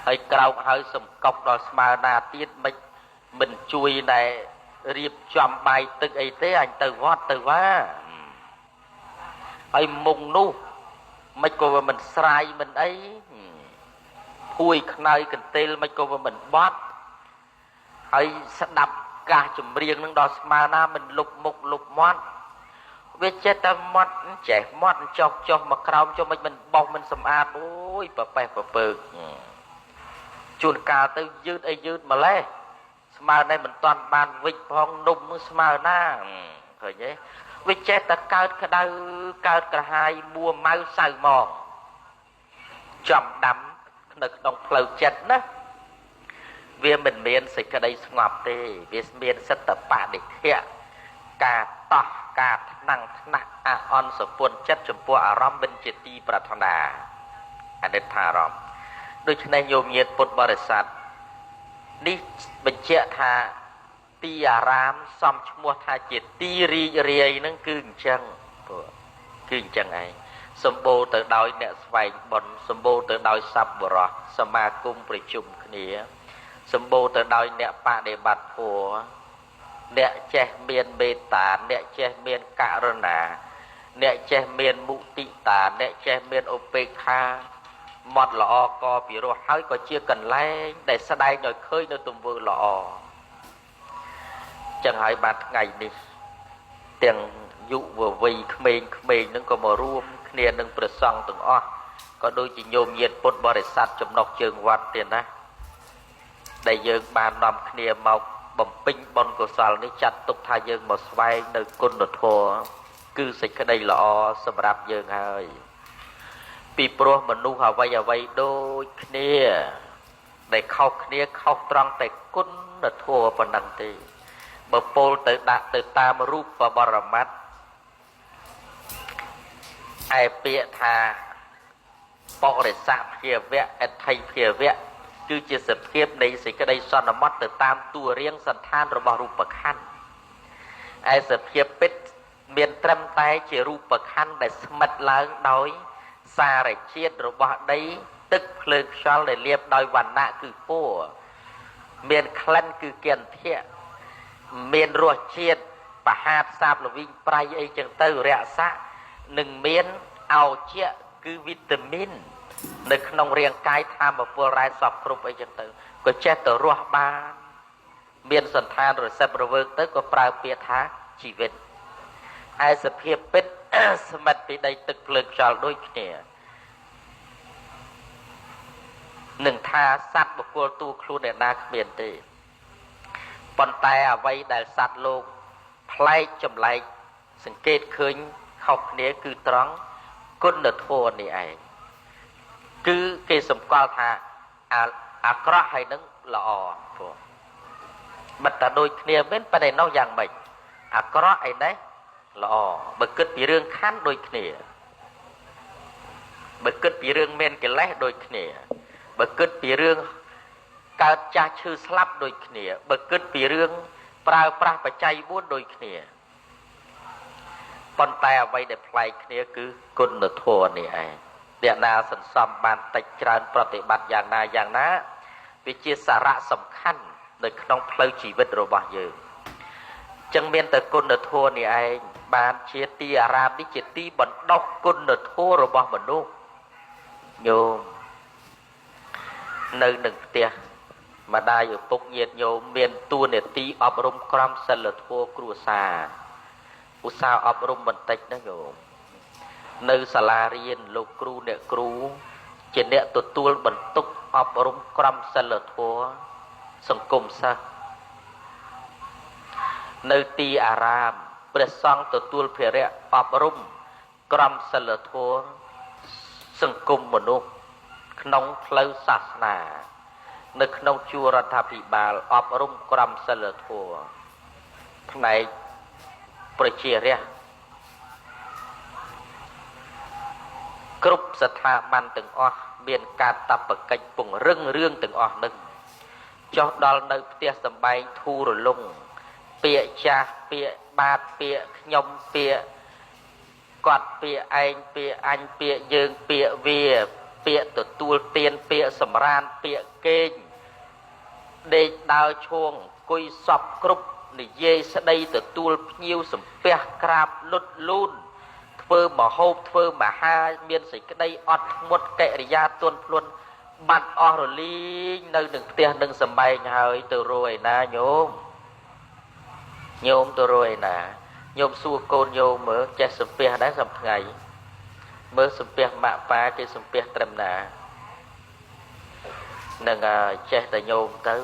ហើយក្រោកហើយសំកុកដល់ស្មើណាទៀតមិនមិនជួយដែលរៀបចំបាយទឹកអីទេអញទៅវត្តទៅវ៉ាហើយមុងនោះមិនក៏វាមិនស្រាយមិនអីភួយខ្នើយកន្ទេលមិនក៏វាមិនបត់ហើយស្ដាប់កាសចម្រៀងនឹងដល់ស្មើណាមិនលុបមុខលុបមាត់វាចេះតែមាត់ចេះមាត់ចុះចុះមកក្រោមចុះមិនមិនបោះមិនសម្អាតអូយប្រប៉េះប្រពើកជួនកាលទៅយឺតអីយឺតម្លេះស្មើនេះមិនតាន់បានវិចផងនំស្មើណាឃើញទេវាចេះតែកើតក្តៅកើតក្រហាយមួម៉ៅសៅមកចំដាំនៅក្នុងផ្លូវចិត្តណាវាមិនមានសេចក្តីស្ងប់ទេវាមានសិទ្ធបដិខៈការតោះការថ្នាំងថ្នាក់អអន់សពុនចិត្តចំពោះអារម្មណ៍មិនជាទីប្រាថ្នាអនិច្ចារម្មណ៍ដូច្នេះញោមញាតពុទ្ធបរិស័ទនេះបញ្ជាក់ថាទីអារាមសំឈ្មោះថាជាទីរីករាយហ្នឹងគឺអញ្ចឹងពួកគឺអញ្ចឹងឯងសម្បូរទៅដោយអ្នកស្វែងបុណ្យសម្បូរទៅដោយសប្បុរសសមាគមប្រជុំគ្នាសម្បូរទៅដោយអ្នកបដិបត្តិធម៌អ្នកចេះមានមេត្តាអ្នកចេះមានករុណាអ្នកចេះមានមុទិតាអ្នកចេះមានឧបេក្ខាមាត់ល្អកពីរោះហើយក៏ជាកន្លែងដែលស្ដែងឲ្យឃើញនៅទង្វើល្អចឹងហើយបានថ្ងៃនេះទាំងយុវវ័យក្មេងៗនឹងក៏មករួមគ្នានឹងព្រះសង្ឃទាំងអស់ក៏ដូចជាញោមញាតិពុទ្ធបរិស័ទចំណុកជើងវត្តទៀតណាដែលយើងបាននាំគ្នាមកបំពេញបុណ្យកុសលនេះចាត់ទុកថាយើងមកស្វែងនៅគុណធម៌គឺសេចក្តីល្អសម្រាប់យើងហើយពីព្រោះមនុស្សអ្វីៗដូចគ្នាដែលខុសគ្នាខុសត្រង់តែគុណធម៌ប៉ុណ្ណឹងទេបើពោលទៅដាក់ទៅតាមរូបបរមត្តឯពាក្យថាបរិសភាវៈអដ្ឋិភាវៈគឺជាសភាពនៃសេចក្តីសន្មត់ទៅតាមតួរាងសន្តានរបស់រូបខណ្ឌឯសភាពពិតមានត្រឹមតែជារូបខណ្ឌដែលស្មិតឡើងដោយសារជាតិរបស់ដីទឹកភ្លើងខ្យល់ដែលលាបដោយវណ្ណៈគឺពណ៌មានក្លិនគឺគន្ធៈមានរសជាតិប្រហាតសាបល្វីងប្រៃអីចឹងទៅរស័កនឹងមានអោជាគឺវីតាមីននៅក្នុងរាងកាយធម៌ពលរ៉ែសពគ្រប់អីចឹងទៅក៏ចេះទៅរស់បានមានសន្តានរសឹបរវើកទៅក៏ប្រើពាក្យថាជីវិតឯសភាពពិតស្មិតពីដីទឹកភ្លើងខ្យល់ដូចគ្នានឹងថាសត្វបុគ្គលតួខ្លួនអ្នកណាគ្មានទេប៉ុន្តែអ្វីដែលសត្វលោកប្លែកចម្លែកសង្កេតឃើញខុសគ្នាគឺត្រង់គុណធម៌នេះឯងគឺគេសម្គាល់ថាអាក្រក់ហើយនឹងល្អព្រោះបិទតែដូចគ្នាមែនប៉ុន្តែនោះយ៉ាងម៉េចអាក្រក់ឯនេះល្អបើគិតពីរឿងខណ្ឌដូចគ្នាបើគិតពីរឿងមានកិលេសដូចគ្នាបើគិតពីរឿងកើតចាស់ឈឺស្លាប់ដូចគ្នាបើគិតពីរឿងប្រើប្រាស់បច្ច័យ4ដូចគ្នាប៉ុន្តែអ្វីដែលប្លែកគ្នាគឺគុណធម៌នេះឯងអ្នកណាសន្សំបានតិចច្រើនប្រតិបត្តិយ៉ាងណាយ៉ាងណាវាជាសារៈសំខាន់នៅក្នុងផ្លូវជីវិតរបស់យើងចឹងមានតែគុណធម៌នេះឯងបានជាទីអារាមនេះជាទីបណ្ដុះគុណធម៌របស់មនុស្សញោមនៅនឹងផ្ទះម្ដាយឪពុកញាតិញោមមានតួនាទីអប់រំក្រមសីលធម៌គ្រួសារឧស្សាហ៍អប់រំបន្តិចណាញោមនៅសាលារៀនលោកគ្រូអ្នកគ្រូជាអ្នកទទួលបន្ទុកអប់រំក្រមសីលធម៌សង្គមសិស្សនៅទីអារាមព្រះសង្ឃទទួលភារៈអប់រំក្រមសីលធម៌សង្គមមនុស្សក្នុងផ្លូវសាសនានៅក្នុងជួររដ្ឋាភិបាលអប់រំក្រមសីលធម៌ផ្នែកប្រជារាស្ត្រគ្រប់ស្ថាប័នទាំងអស់មានការតបកិច្ចពង្រឹងរឿងទាំងអស់នឹងចុះដល់នៅផ្ទះសម្បែងធូររលុងពាក្យចាស់ពាក្យបាតពាក្យខ្ញុំពាក្យគាត់ពាក្យឯងពាក្យអញពាក្យយើងពាក្យវា ពាក្យទទួលទានពាក្យសម្រានពាក្យគេងដេកដើរឈួងអង្គុយសពគ្រប់និយាយស្ដីទទួលភ្ញៀវសំពះក្រាបលុតលូនធ្វើមហូបធ្វើមហាមានសេចក្តីអត់ធ្មត់កិរិយាទន់ភ្លន់បាត់អស់រលីងនៅនឹងផ្ទះនឹងសម្បែងហើយទៅរកឯណាញោមញោមទៅរកឯណាញោមសួរកូនញោមមើលចេះសំពះដែរសប្ថ្ងៃមើលសំពះម៉ាក់ប៉ាគេសំពះត្រឹមណានឹងចេះតែញោមទៅ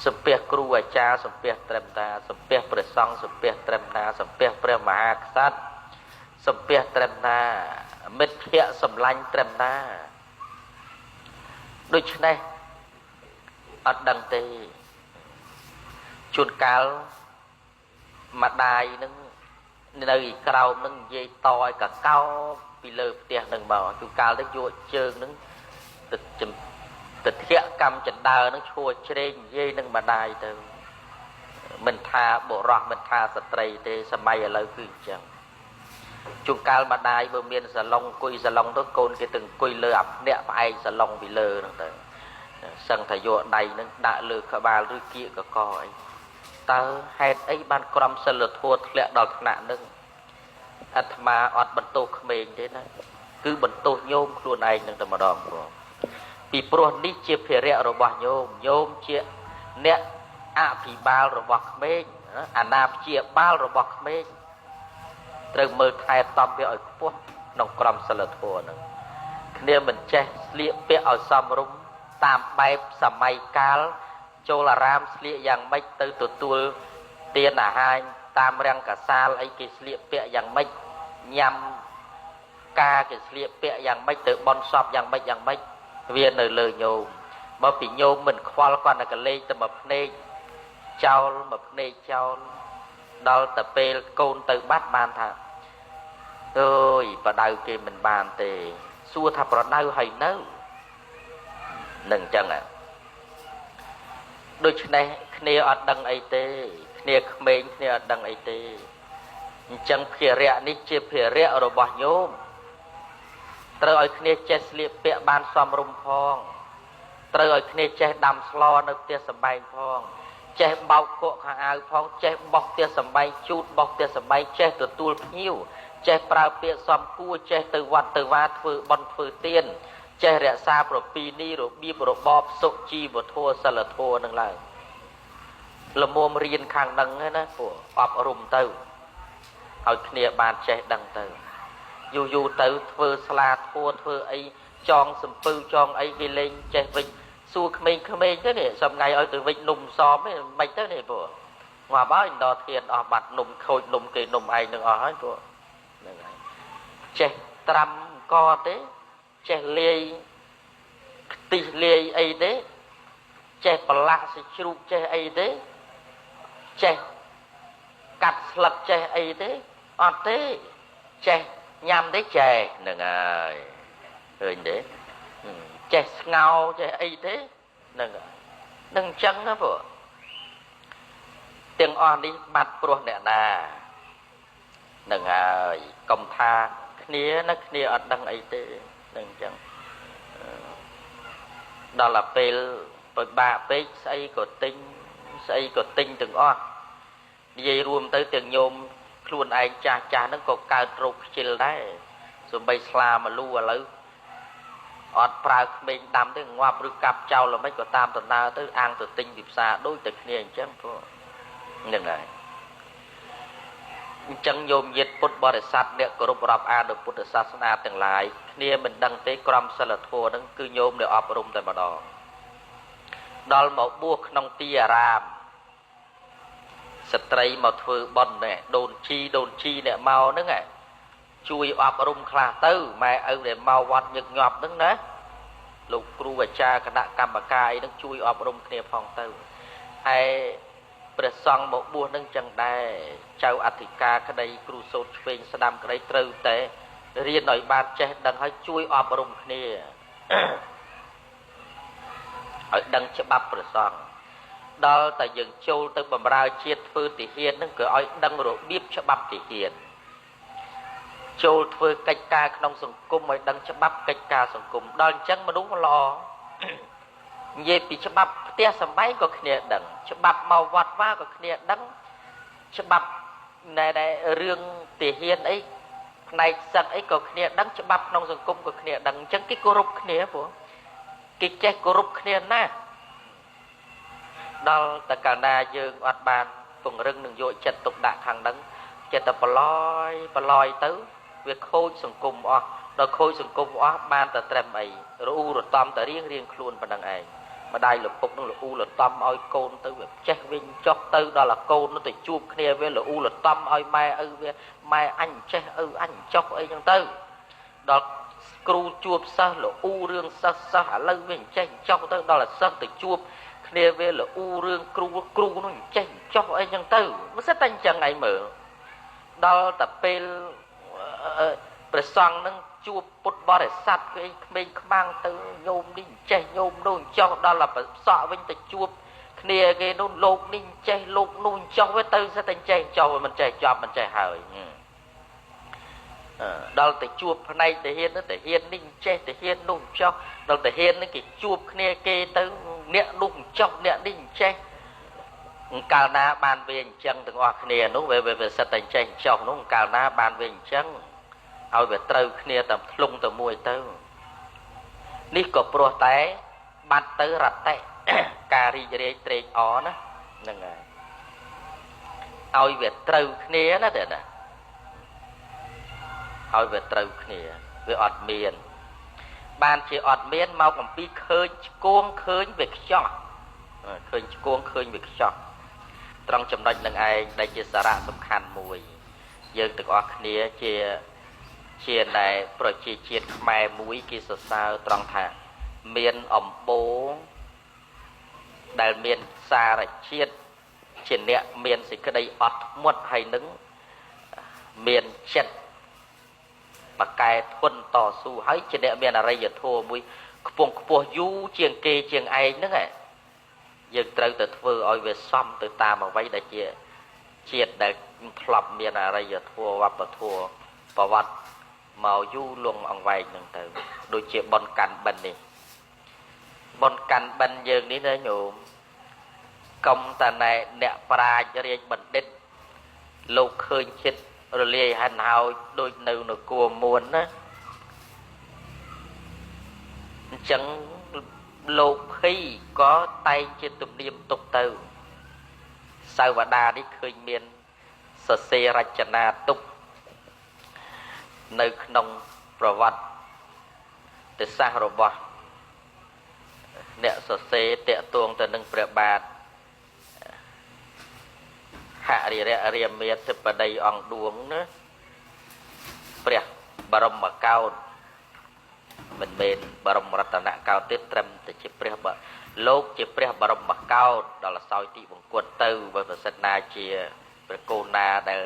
សំពះគ្រូអាចារ្យសំពះត្រឹមណាសំពះព្រះសង្ឃសំពះត្រឹមណាសំពះព្រះមហាក្សត្រសំពះត្រឹមណាមិត្តភក្តិសម្លាញ់ត្រឹមណាដូច្នេះអត់ដឹងទេជួនកាលម្ដាយនឹងនៅក្រោមនឹងនិយាយតឲ្យកកោពីលើផ្ទះនឹងមកជួនកាលទៅយកជើងនឹងទៅធាក់កម្មចណ្ដើនឹងឈួរជ្រែងនិយាយនឹងម្ដាយទៅមិនថាបុរសមិនថាស្ត្រីទេសម័យឥឡូវគឺអញ្ចឹងជួនកាលម្ដាយបើមានសាឡុងអង្គុយសាឡុងទៅកូនគេទៅអង្គុយលើអាភ្នាក់ផ្អែកសាឡុងពីលើហ្នឹងទៅសឹងថាយកដៃនឹងដាក់លើក្បាលឬគៀកកកអីតើហេតុអីបានក្រមសិលធម៌ធ្លាក់ដល់ថ្នាក់នឹងអាត្មាអត់បន្ទោសក្មេងទេណាគឺបន្ទោសញោមខ្លួនឯងនឹងតែម្ដងផងពីព្រោះនេះជាភារៈរបស់ញោមញោមជាអ្នកអភិបាលរបស់ក្មេងអាណាព្យាបាលរបស់ក្មេងត្រូវមើលថែតំវាឲ្យខ្ពស់ក្នុងក្រមសិលធម៌ហ្នឹងគ្នាមិនចេះស្លៀកពាក់ឲ្យសមរម្យតាមបែបសម័យកាលចូលអារាមស្លៀកយ៉ាងម៉េចទៅទទួលទានអាហារតាមរាំងកាសាលអីគេស្លៀកពាក់យ៉ាងម៉េចញ៉ាំការគេស្លៀកពាក់យ៉ាងម៉េចទៅបន់សពយ៉ាងម៉េចយ៉ាងម៉េចវានៅលើញោមបើពីញោមមិនខ្វល់គាត់តែកលេចទៅមកភ្នែកចោលមកភ្នែកចោលដល់តែពេលកូនទៅបាត់បានថាអើយប្រដៅគេមិនបានទេសួរថាប្រដៅហើយនៅនឹងអញ្ចឹងដូច្នេះគ្នាអត់ដឹងអីទេគ្នាក្មេងគ្នាអត់ដឹងអីទេអញ្ចឹងភារៈនេះជាភារៈរបស់ញោមត្រូវឲ្យគ្នាចេះស្លៀកពាក់បានសមរម្យផងត្រូវឲ្យគ្នាចេះដាំស្លនៅផ្ទះសម្បែងផងចេះបោកគក់ខោអាវផងចេះបោះផ្ទះសម្បែងជូតបោះផ្ទះសម្បែងចេះទទួលភ្ញៀវចេះប្រើពាក្យសំគួរចេះទៅវត្តទៅវាធ្វើបុណ្យធ្វើទានចេះរក្សាប្រពៃណីរបៀបរបបសុជីវធម៌សិលធម៌នឹងឡើងល្មមរៀនខាងហ្នឹងណាពួកអប់រំទៅឲ្យគ្នាបានចេះដឹងទៅយូរយូរទៅធ្វើស្លាធัวធ្វើអីចងសំពៅចងអីគេលេងចេះវិញសួរក្មេងៗទៅនេះសំថ្ងៃឲ្យទៅវិញនំសមឯងមិនទៅនេះពួកងាប់ហើយដល់ធានអស់បាត់នំខូចនំគេនំឯងនឹងអស់ហើយពួកហ្នឹងហើយចេះត្រាំកទេចេះលាយខ្ទិះលាយអីទេចេះប្រឡាក់សាច់ជ្រូកចេះអីទេចេះកាត់ស្លឹកចេះអីទេអត់ទេចេះញ៉ាំទេចេះហ្នឹងហើយឃើញទេចេះស្ងោចេះអីទេហ្នឹងនឹងអញ្ចឹងណាពួកទាំងអស់នេះបាត់ព្រោះអ្នកណាហ្នឹងហើយកុំថាគ្នាណាគ្នាអត់ដឹងអីទេនឹងអញ្ចឹងដល់ទៅពេលពិបាកពេកស្អីក៏ទិញស្អីក៏ទិញទាំងអស់និយាយរួមទៅទាំងញោមខ្លួនឯងចាស់ចាស់ហ្នឹងក៏កើតរោគខ្ជិលដែរសំបីស្លាមលូឥឡូវអត់ប្រើក្មេងដាំទេងាប់ឬកាប់ចោលល្មិចក៏តាមដំណើរទៅអាងទៅទិញពីផ្សារដូចតែគ្នាអញ្ចឹងព្រោះហ្នឹងហើយអញ្ចឹងញោមញាតិពុទ្ធបរិស័ទអ្នកគោរពរាប់អាននៅពុទ្ធសាសនាទាំងឡាយគ្នាមិនដឹងទេក្រមសិលធម៌ហ្នឹងគឺញោមដែលអប់រំតែម្ដងដល់មកបួសក្នុងទីអារាមស្ត្រីមកធ្វើបុណ្យនេះដូនជីដូនជីអ្នកមកហ្នឹងជួយអប់រំខ្លះទៅម៉ែឪដែលមកវត្តញឹកញាប់ហ្នឹងណាលោកគ្រូអាចារ្យគណៈកម្មការអីហ្នឹងជួយអប់រំគ្នាផងទៅហើយព្រះសង្ឃមកបួសនឹងចឹងដែរចៅអធិការក្តីគ្រូសូត្រឆ្វេងស្ដាំក្តីត្រូវតែរៀនឲ្យបានចេះដឹងហើយជួយអប់រំគ្នាឲ្យដឹងច្បាប់ព្រះសង្ឃដល់តែយើងចូលទៅបម្រើជាតិធ្វើទាហានហ្នឹងគឺឲ្យដឹងរបៀបច្បាប់ទាហាន ចូលធ្វើកិច្ចការក្នុងសង្គមឲ្យដឹងច្បាប់កិច្ចការសង្គមដល់អញ្ចឹងមនុស្សល្អនិយាយពីច្បាប់ផ្ទះសម្បែងក៏គ្នាដឹងច្បាប់មកវត្តវ៉ាក៏គ្នាដឹងច្បាប់ណែដែលរឿងទាហានអីផ្នែកសឹកអីក៏គ្នាដឹងច្បាប់ក្នុងសង្គមក៏គ្នាដឹងអញ្ចឹងគេគោរពគ្នាព្រោះគេចេះគោរពគ្នាណាស់ដល់តែកាលណាយើងអត់បានពង្រឹងនឹងយកចិត្តទុកដាក់ខាងហ្នឹងចិត្តតែប្រឡយទៅវាខូចសង្គមអស់ដល់ខូចសង្គមអស់បានតែត្រឹមអីរអ៊ូរតំតែរៀងរៀងខ្លួនប៉ុណ្្នឹងឯងម្ដាយលពុកនឹងលអ៊ូលតំឲ្យកូនទៅវាចេះវិញចុះទៅដល់អាកូននោះទៅជួបគ្នាវាលអ៊ូលតំឲ្យម៉ែឪវាម៉ែអញចេះឪអញចុះអីចឹងទៅដល់គ្រូជួបសិស្សលអ៊ូរឿងសិស្សឥឡូវវាចេះចុះទៅដល់អាសិស្សទៅជួបគ្នាវាលអ៊ូរឿងគ្រូនោះចេះចុះអីចឹងទៅមិនសិតតែអញ្ចឹងឯងមើលដល់តែពេលព្រះសង្ឃនឹងជួបពុទ្ធបរិស័ទគេក្មេងខ្មាំងទៅញោមនេះចេះញោមនោះចុះដល់តែសក់វិញទៅជួបគ្នាគេនោះលោកនេះចេះលោកនោះចុះវាទៅសិតតែចេះចុះវាមិនចេះចប់មិនចេះហើយដល់ទៅជួបផ្នែកទាហាននោះទាហាននេះចេះទាហាននោះចុះដល់ទាហាននេះគេជួបគ្នាគេទៅអ្នកនោះចុះអ្នកនេះចេះកាលណាបានវាអញ្ចឹងទាំងអស់គ្នានោះវាសិតតែចេះចុះនោះកាលណាបានវាអញ្ចឹងឲ្យវាត្រូវគ្នាតាមធ្លុងទៅមួយទៅនេះក៏ព្រោះតែបាត់ទៅរតិការរីករាយត្រេកអរណាហ្នឹងហើយឲ្យវាត្រូវគ្នាណាទេណាឲ្យវាត្រូវគ្នាវាអត់មានបានជាអត់មានមកអំពីឃើញឆ្គងឃើញវាខ្ចោះឃើញឆ្គងឃើញវាខ្ចោះត្រង់ចំណុចនឹងឯងដែលជាសារៈសំខាន់មួយយើងទាំងអស់គ្នាជាណែប្រជាជាតិខ្មែរមួយគេសរសើរត្រង់ថាមានអំបូរដែលមានសារជាតិជាអ្នកមានសេចក្តីអត់ធ្មត់ហើយនឹងមានចិត្តបកែធន់តស៊ូហើយជាអ្នកមានអរិយធម៌មួយខ្ពង់ខ្ពស់យូរជាងគេជាងឯងហ្នឹងយើងត្រូវតែធ្វើឲ្យវាសមទៅតាមអ្វីដែលជាជាតិដែលធ្លាប់មានអរិយធម៌វប្បធម៌ប្រវត្តិមកយូរលង់អង្វែងហ្នឹងទៅដូចជាបុណ្យកាន់បិណ្ឌនេះបុណ្យកាន់បិណ្ឌយើងនេះណាញោមកុំតែណែអ្នកប្រាជ្ញរាជបណ្ឌិតលោកឃើញចិត្តរលាយហិនហោចដូចនៅនគរមួនណាអញ្ចឹងលោកភ័យក៏តែងជាទំនៀមទុកទៅសាវតានេះឃើញមានសរសេររចនាទុកនៅក្នុងប្រវត្តិសាស្ត្ររបស់អ្នកសរសេរតាក់ទងទៅនឹងព្រះបាទហរិរៈរាមាធិបតីអង្គឌួងណាព្រះបរមកោដ្ឋមិនមែនបរមរតនកោដ្ឋទេត្រឹមតែជាព្រះលោកជាព្រះបរមកោដ្ឋដល់សោយទីបង្គត់ទៅបើប្រសិនណាជាព្រះកូនណាដែល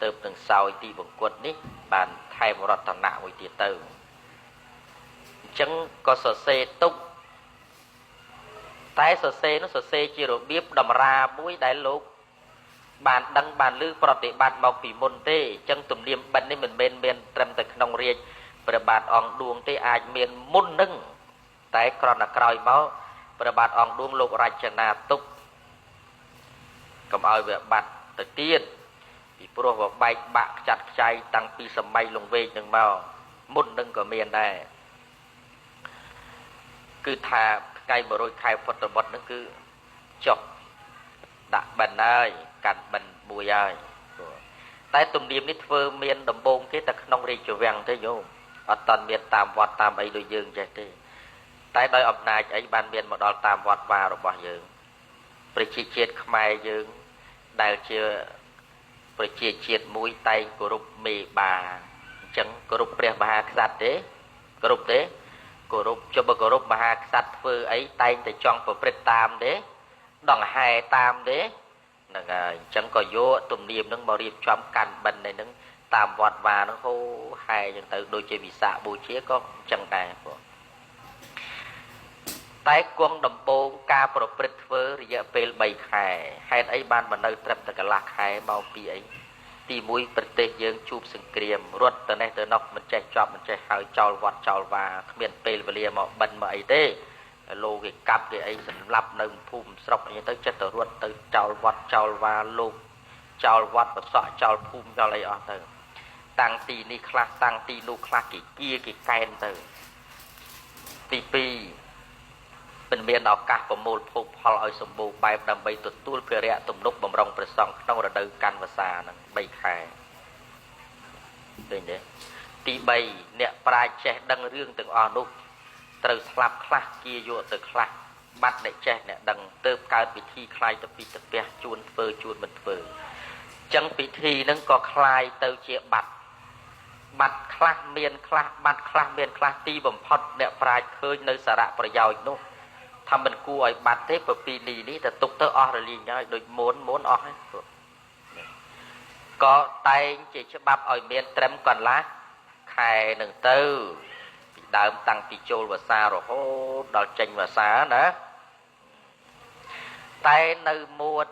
ទៅនឹងសោយទីបង្គត់នេះបានថែមរតនៈមួយទៀតទៅអញ្ចឹងក៏សរសេរទុកតែសរសេរនោះសរសេរជារបៀបតម្រាមួយដែលលោកបានដឹងបានឮប្រតិបត្តិមកពីមុនទេអញ្ចឹងទំនៀមបិណ្ឌនេះមិនមែនមានត្រឹមតែក្នុងរាជព្រះបាទអង្គឌួងទេអាចមានមុននឹងតែក្រណក្រោយមកព្រះបាទអង្គឌួងលោករចនាទុកកុំឲ្យវាបាត់ទៅទៀតពីព្រោះវាបែកបាក់ខ្ចាត់ខ្ចៃតាំងពីសម័យលង្វែកនឹងមកមុននឹងក៏មានដែរគឺថាថ្ងៃ100ខែពុទ្ធបុត្រនឹងគឺចុះដាក់បិណ្ឌហើយកាន់បិណ្ឌមួយហើយតែទំនៀមនេះធ្វើមានដំបូងគេតែក្នុងរាជវាំងទេញោមអត់តាន់មានតាមវត្តតាមអីដូចយើងចេះទេតែដោយអំណាចអីបានមានមកដល់តាមវត្តវារបស់យើងប្រជាជាតិខ្មែរយើងដែលជាប្រជាជាតិមួយតែងគោរពមេបាអញ្ចឹងគោរពព្រះមហាក្សត្រទេគោរពទេគោរពចុះបើគោរពមហាក្សត្រធ្វើអីតែងតែចង់ប្រព្រឹត្តតាមទេដង្ហែតាមទេហ្នឹងហើយអញ្ចឹងក៏យកទំនៀមហ្នឹងមករៀបចំកាន់បិណ្ឌហ្នឹងតាមវត្តវាហ្នឹងហូហែអញ្ចឹងទៅដូចជាវិសាខបូជាក៏អញ្ចឹងដែរបងតែគង់ដំបូងការប្រព្រឹត្តធ្វើរយៈពេល3ខែហេតុអីបានមកនៅត្រឹមតែកន្លះខែមកពីអី ទី1ប្រទេសយើងជួបសង្គ្រាមរត់ទៅនេះទៅនោះមិនចេះចប់មិនចេះហើយចោលវត្តចោលវាគ្មានពេលវេលាមកបិណ្ឌមកអីទេលោកគេកាប់គេអីសម្លាប់នៅភូមិស្រុកអីទៅចិត្តទៅរត់ទៅចោលវត្តចោលវាលោកចោលវត្តប្រសក់ចោលភូមិចោលអីអស់ទៅតាំងទីនេះខ្លះតាំងទីនោះខ្លះគេគៀគេកែនទៅទី2មិនមានឱកាសប្រមូលភោគផលឲ្យសម្បូរបែបដើម្បីទទួលភារៈទំនុកបំរុងព្រះសង្ឃក្នុងរដូវកាន់វស្សាហ្នឹង3ខែឃើញទេទី3អ្នកប្រាជ្ញចេះដឹងរឿងទាំងអស់នោះត្រូវស្លាប់ខ្លះគៀយកទៅខ្លះបាត់អ្នកចេះអ្នកដឹងទៅកើតពិធីคล้ายទៅពីទៅពះជួនធ្វើជួនមិនធ្វើចឹងពិធីហ្នឹងក៏คล้ายទៅជាបាត់បាត់ខ្លះមានខ្លះបាត់ខ្លះមានខ្លះទីបំផុតអ្នកប្រាជ្ញឃើញនៅសារៈប្រយោជន៍នោះថាមិនគួរឲ្យបាត់ទេប្រពីនីនេះតែទុកទៅអស់រលីងហើយដូចមូនអស់ហើយក៏តែងជាច្បាប់ឲ្យមានត្រឹមកន្លះខែនឹងទៅពីដើមតាំងពីចូលវស្សារហូតដល់ចេញវស្សាណាតែនៅមួន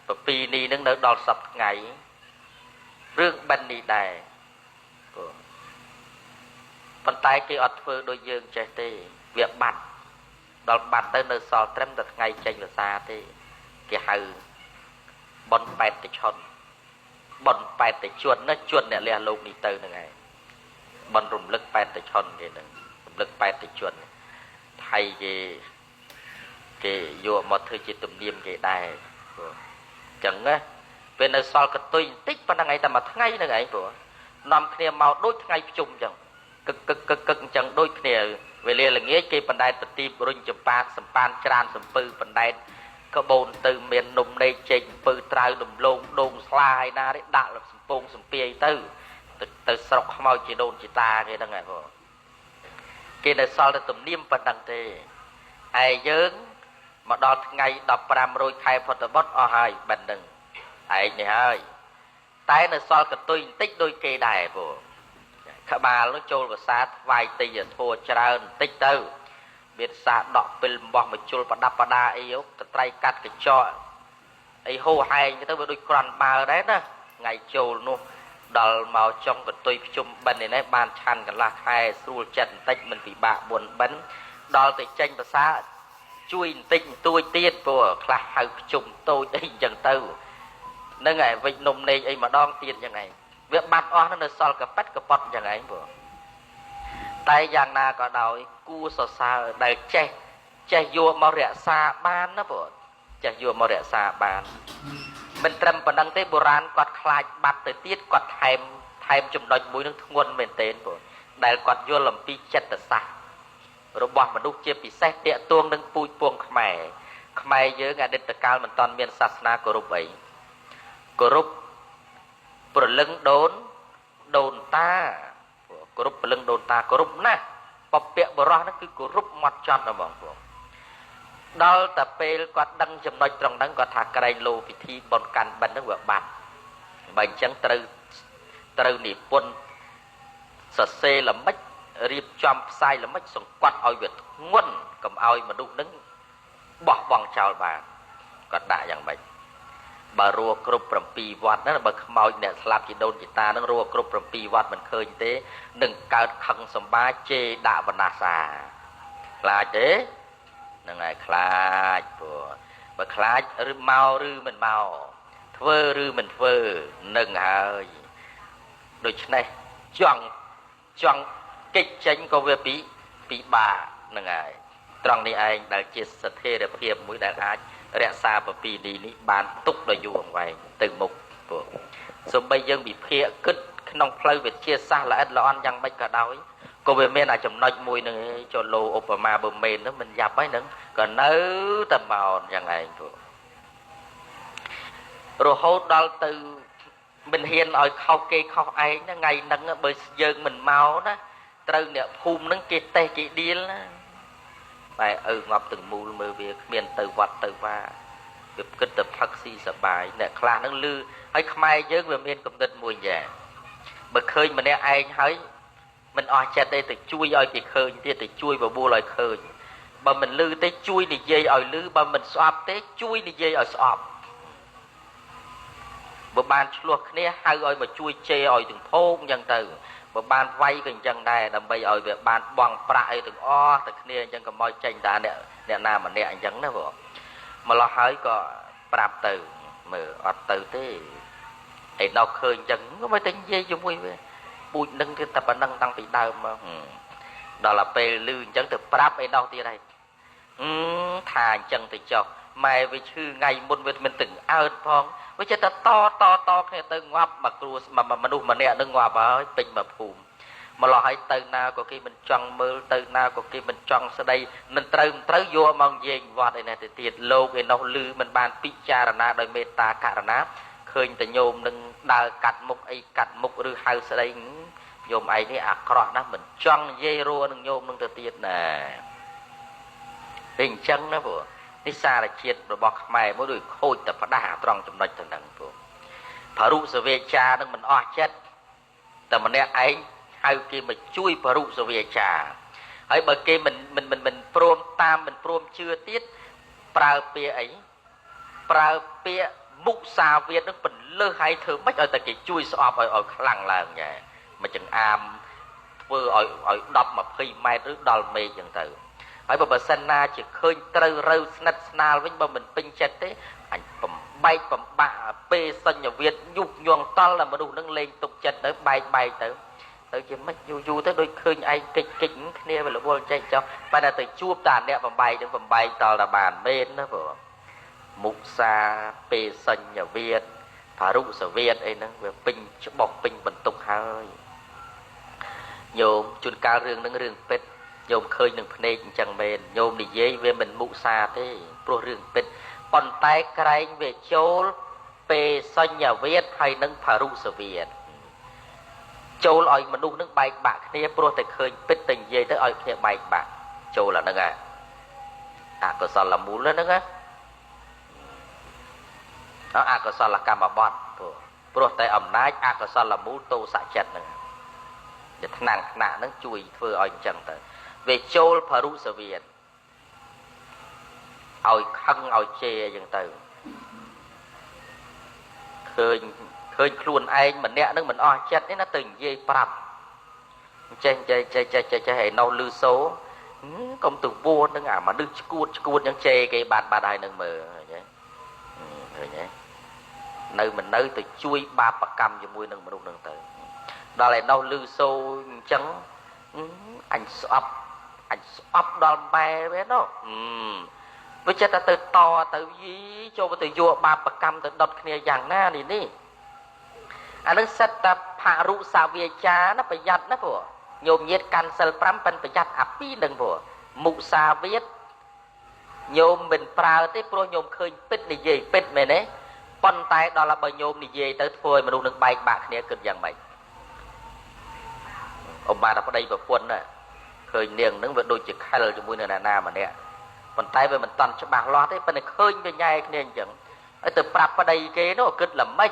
ប្រពីនីនឹងនៅដល់សប្តាហ៍ថ្ងៃរឿងបិណ្ឌនេះដែរប៉ុន្តែគេអត់ធ្វើដូចយើងចេះទេវាបាត់ដល់បាត់ទៅនៅសល់ត្រឹមតែថ្ងៃចេញវស្សាទេគេហៅបុណ្យបែតតិឆុនបុណ្យបែតតិជនណាជនអ្នកលះលោកនេះទៅហ្នឹងឯងបុណ្យរំលឹកបែតតិឆុនគេហ្នឹងរំលឹកបែតតិជនថៃគេយកមកធ្វើជាទំនៀមគេដែរព្រោះអញ្ចឹងណាពេលនៅសល់កតុយបន្តិចប៉ុណ្ណឹងឯងតែមួយថ្ងៃហ្នឹងឯងព្រោះនាំគ្នាមកដូចថ្ងៃភ្ជុំអញ្ចឹងកឹកកឹកកឹកកឹកអញ្ចឹងដូចគ្នាវេលាល្ងាចគេបណ្ដែតប្រទីបរុញចម្ប៉ាសម្ប៉ានច្រានសំពៅបណ្ដែតក្បូនទៅមាននំនែកចេកអំពៅត្រាវដំឡូងដូងស្លាយណានេះដាក់សំពងសំពាយទៅទៅស្រុកខ្មោចជាដូនជាតាគេហ្នឹងឯងបងគេនៅសល់តែទំនៀមប៉ុណ្ណឹងទេឯយើងមកដល់ថ្ងៃ15រោចខែផុតបុត្រអស់ហើយបិណ្ឌហ្នឹងឯងនេះហើយតែនៅសល់កតុយបន្តិចដូចគេដែរបងក្បាលនោះចូលវស្សាថ្វាយទេយធัวច្រើនបន្តិចទៅមានសាដកពិលអំបោះមកជុលប្រដាប់ប្រដាអីកត្រៃកាត់កញ្ចក់អីហូហែងទៅវាដូចក្រន់បើដែរណាថ្ងៃចូលនោះដល់មកចុងកតុយភ្ជុំបិណ្ឌនេះបានឆាន់កន្លះខែស្រួលចិត្តបន្តិចមិនពិបាកបុណ្យបិណ្ឌដល់ទៅចេញភាសាជួយបន្តិចបន្តួចទៀតព្រោះខ្លះហៅភ្ជុំតូចអីអញ្ចឹងទៅហ្នឹងហើយវិចនំនែកអីម្ដងទៀតអញ្ចឹងឯងវាបាត់អស់នៅសល់កប៉ិតកប៉ុតអញ្ចឹងឯងព្រោះតែយ៉ាងណាក៏ដោយគួរសរសើរដែលចេះយកមករក្សាបានណាព្រោះចេះយកមករក្សាបានមិនត្រឹមប៉ុណ្្នឹងទេបុរាណគាត់ខ្លាចបាត់ទៅទៀតគាត់ថែមចំណុចមួយនឹងធ្ងន់មែនទែនព្រោះដែលគាត់យល់អំពីចិត្តសាស្ត្ររបស់មនុស្សជាពិសេសទាក់ទងនឹងពូជពងខ្មែរខ្មែរយើងអតីតកាលមិនទាន់មានសាសនាគោរពអីគោរពព្រលឹងដូនតាគោរពព្រលឹងដូនតាគោរពណាស់ពពកបរោះហ្នឹងគឺគោរពម៉ត់ចត់ណាបងប្អូនដល់តែពេលគាត់ដឹងចំណុចត្រង់ហ្នឹងគាត់ថាក្រែងលោពិធីបុណ្យកាន់បិណ្ឌហ្នឹងវាបាត់បើអញ្ចឹងត្រូវនិពន្ធសរសេរល្មិចរៀបចំផ្សាយល្មិចសង្កត់ឲ្យវាធ្ងន់កុំឲ្យមនុស្សហ្នឹងបោះបង់ចោលបានគាត់ដាក់យ៉ាងម៉េចបើរੂគ្រប់7វត្តហ្នឹងបើខ្មោចអ្នកស្លាប់ជាដូនជាតាហ្នឹងរੂគ្រប់7វត្តមិនឃើញទេនឹងកើតខឹងសម្បាជេរដាក់បណ្ដាសាខ្លាចទេហ្នឹងហើយខ្លាចព្រោះបើខ្លាចឬមកឬមិនមកធ្វើឬមិនធ្វើនឹងហើយដូច្នេះចង់កិច្ចចេញក៏វាពិបាកហ្នឹងហើយត្រង់នេះឯងដែលជាស្ថិរភាពមួយដែលអាចរក្សាប្រពីនីនេះបានទុកដល់យូរអង្វែងទៅមុខព្រោះសូម្បីយើងវិភាគគិតក្នុងផ្លូវវិទ្យាសាស្ត្រល្អិតល្អន់យ៉ាងម៉េចក៏ដោយក៏វាមានអាចំណុចមួយនឹងចូលលោឧបមាបើមែនហ្នឹងមិនយ៉ាប់ហើយហ្នឹងក៏នៅតែមកយ៉ាងឯងព្រោះរហូតដល់ទៅមិនហ៊ានឲ្យខុសគេខុសឯងណាថ្ងៃហ្នឹងបើយើងមិនមកណាត្រូវអ្នកភូមិហ្នឹងគេតេះគេដៀលណាតែឪងាប់ទាំងមូលមើលវាគ្មានទៅវត្តទៅវាវាគិតតែផឹកស៊ីសបាយអ្នកខ្លះហ្នឹងលឺហើយខ្មែរយើងវាមានគំនិតមួយយ៉ាងបើឃើញម្នាក់ឯងហើយមិនអស់ចិត្តទេទៅជួយឲ្យគេឃើញទៀតទៅជួយបបួលឲ្យឃើញបើមិនលឺទេជួយនិយាយឲ្យលឺបើមិនស្អប់ទេជួយនិយាយឲ្យស្អប់ បើបានឆ្លោះគ្នាហៅឲ្យមកជួយជេរឲ្យទាំងភោគអញ្ចឹងទៅបើបានវាយក៏អញ្ចឹងដែរដើម្បីឲ្យវាបានបង់ប្រាក់អីទាំងអស់ទៅគ្នាអញ្ចឹងកុំឲ្យចេញតាអ្នកណាម្នាក់អញ្ចឹងណាបងម្លោះហើយក៏ប្រាប់ទៅមើលអត់ទៅទេឯដល់ឃើញអញ្ចឹងក៏មិនទៅនិយាយជាមួយវាពូជនឹងគឺតែប៉ុណ្ណឹងតាំងពីដើមមកដល់ទៅពេលលឺអញ្ចឹងទៅប្រាប់ឯដល់ទៀតហើយថាអញ្ចឹងទៅចុះម៉ែវាឈឺថ្ងៃមុនវាមិនទាំងអើតផងវាចិត្តតែតគ្នាទៅងាប់មកគ្រួមនុស្សម្នាក់នឹងងាប់ហើយពេញមកភូមិម្លោះហើយទៅណាក៏គេមិនចង់មើលទៅណាក៏គេមិនចង់ស្ដីមិនត្រូវយកមកនិយាយវត្តឯនេះទៅទៀតលោកឯនោះលឺមិនបានពិចារណាដោយមេត្តាករុណាឃើញតែញោមនឹងដើរកាត់មុខអីកាត់មុខឬហៅស្ដីញោមឯងនេះអាក្រក់ណាស់មិនចង់និយាយរួនឹងញោមនឹងទៅទៀតណាពេលអញ្ចឹងណាព្រោះនេះសារជាតិរបស់ខ្មែរមួយដូចខូចតែផ្ដាស់ត្រង់ចំណុចទៅហ្នឹងព្រោះភរុសវេចានឹងមិនអស់ចិត្តតែម្នាក់ឯងហៅគេមកជួយភរុសវេចាហើយបើគេមិនព្រមតាមមិនព្រមជឿទៀតប្រើពាក្យអីប្រើពាក្យមុសាវាទនឹងពន្លឺឲ្យធ្វើម៉េចឲ្យតែគេជួយស្អប់ឲ្យខ្លាំងឡើងញ៉ែមកចង្អាមធ្វើឲ្យ10 20ម៉ែត្រឬដល់មេឃចឹងទៅហើយបើសិនណាជាឃើញត្រូវរូវស្និទ្ធស្នាលវិញបើមិនពេញចិត្តទេអញបំបែកបំបាក់ពេលសញ្ញវៀតញុះញង់តល់ដល់មនុស្សនឹងលេងទុកចិត្តទៅបែកទៅជាមិនយូរយូរទៅដូចឃើញឯងកិច្ចគ្នាវារវល់ចេះចុះប៉ុន្តែទៅជួបតាអ្នកបំបែកនឹងបំបែកតល់ដល់បានមែនណាព្រោះមុសាពេលសញ្ញវៀតភរុសវៀតអីហ្នឹងវាពេញច្បោះពេញបន្ទុកហើយញោមជួនកាលរឿងហ្នឹងរឿងពិតញោមឃើញនឹងភ្នែកអញ្ចឹងមែនញោមនិយាយវាមិនមុសាទេព្រោះរឿងពិតប៉ុន្តែក្រែងវាចូលពេលសញ្ញវៀតហើយនឹងភរុសវៀតចូលឲ្យមនុស្សនឹងបែកបាក់គ្នាព្រោះតែឃើញពិតតែនិយាយទៅឲ្យគ្នាបែកបាក់ចូលអាហ្នឹងអកុសលមូលហ្នឹងណាអកុសលកម្មបត្តិព្រោះតែអំណាចអកុសលមូលទោសៈចិត្តហ្នឹងជាថ្នាំងថ្នាក់ហ្នឹងជួយធ្វើឲ្យអញ្ចឹងទៅវាចូលភរុសវៀតឲ្យខឹងឲ្យជេរអញ្ចឹងទៅឃើញខ្លួនឯងម្នាក់នឹងមិនអស់ចិត្តទេណាទៅនិយាយប្រាប់ចេះចេះឯនោះលឺសូកុំទៅវួនឹងអាមនុស្សឈួតអញ្ចឹងជេរគេបាត់ហើយនឹងមើលឃើញទេនៅមិននៅទៅជួយបាបកម្មជាមួយនឹងមនុស្សនឹងទៅដល់ឯនោះលឺសូអញ្ចឹងអញស្អប់ដល់ម៉ែវានោះវាចិត្តតែទៅតទៅយីចូលទៅយកបាបកម្មទៅដុតគ្នាយ៉ាងណានេះអានឹងសិតតែភរុសវាចាណាប្រយ័ត្នណាព្រោះញោមញាតកាន់សិល5ប៉ិនប្រយ័ត្នអាពីរនឹងព្រោះមុសាវាទញោមមិនប្រើទេព្រោះញោមឃើញពិតនិយាយពិតមែនទេប៉ុន្តែដល់បើញោមនិយាយទៅធ្វើឲ្យមនុស្សនឹងបែកបាក់គ្នាគិតយ៉ាងម៉េចអបបាទប្តីប្រពន្ធណាឃើញនាងនឹងវាដូចជាខិលជាមួយនឹងអ្នកណាម្នាក់ប៉ុន្តែវាមិនតាន់ច្បាស់លាស់ទេប៉ុន្តែឃើញវាញ៉ែគ្នាអញ្ចឹងហើយទៅប្រាប់ប្តីគេនោះគិតល្មិច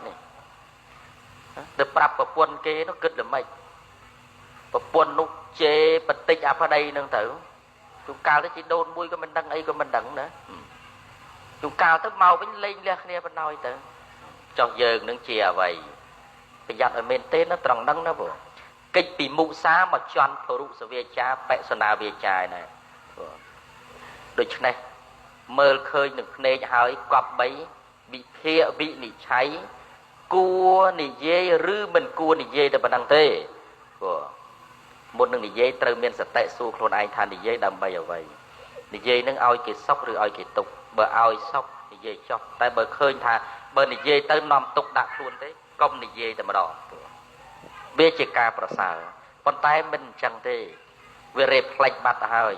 នេះទៅប្រាប់ប្រពន្ធគេនោះគិតល្មិចប្រពន្ធនោះជេរបតិចអាប្តីនឹងទៅជួនកាលទៅជីដូនមួយក៏មិនដឹងអីក៏មិនដឹងណាជួនកាលទៅមកវិញលេងលះគ្នាបណ្ដោយទៅចុះយើងនឹងជាអ្វីប្រយ័ត្នឲ្យមែនទេណាត្រង់ហ្នឹងណាព្រោះកិច្ចពីមុសាមកជន់ភរុសវាចាបិសនាវាចាឯណាព្រោះដូច្នេះមើលឃើញនឹងភ្នែកហើយកប់បីវិភាកវិនិច្ឆ័យគួរនិយាយឬមិនគួរនិយាយតែប៉ុណ្ណឹងទេព្រោះមុននឹងនិយាយត្រូវមានសតិសួរខ្លួនឯងថានិយាយដើម្បីអ្វីនិយាយនឹងឲ្យគេសុខឬឲ្យគេទុក្ខបើឲ្យសុខនិយាយចុះតែបើឃើញថាបើនិយាយទៅនាំទុក្ខដាក់ខ្លួនទេកុំនិយាយតែម្ដងវាជាការប្រសើរប៉ុន្តែមិនអញ្ចឹងទេវារេផ្លេចបាត់ទៅហើយ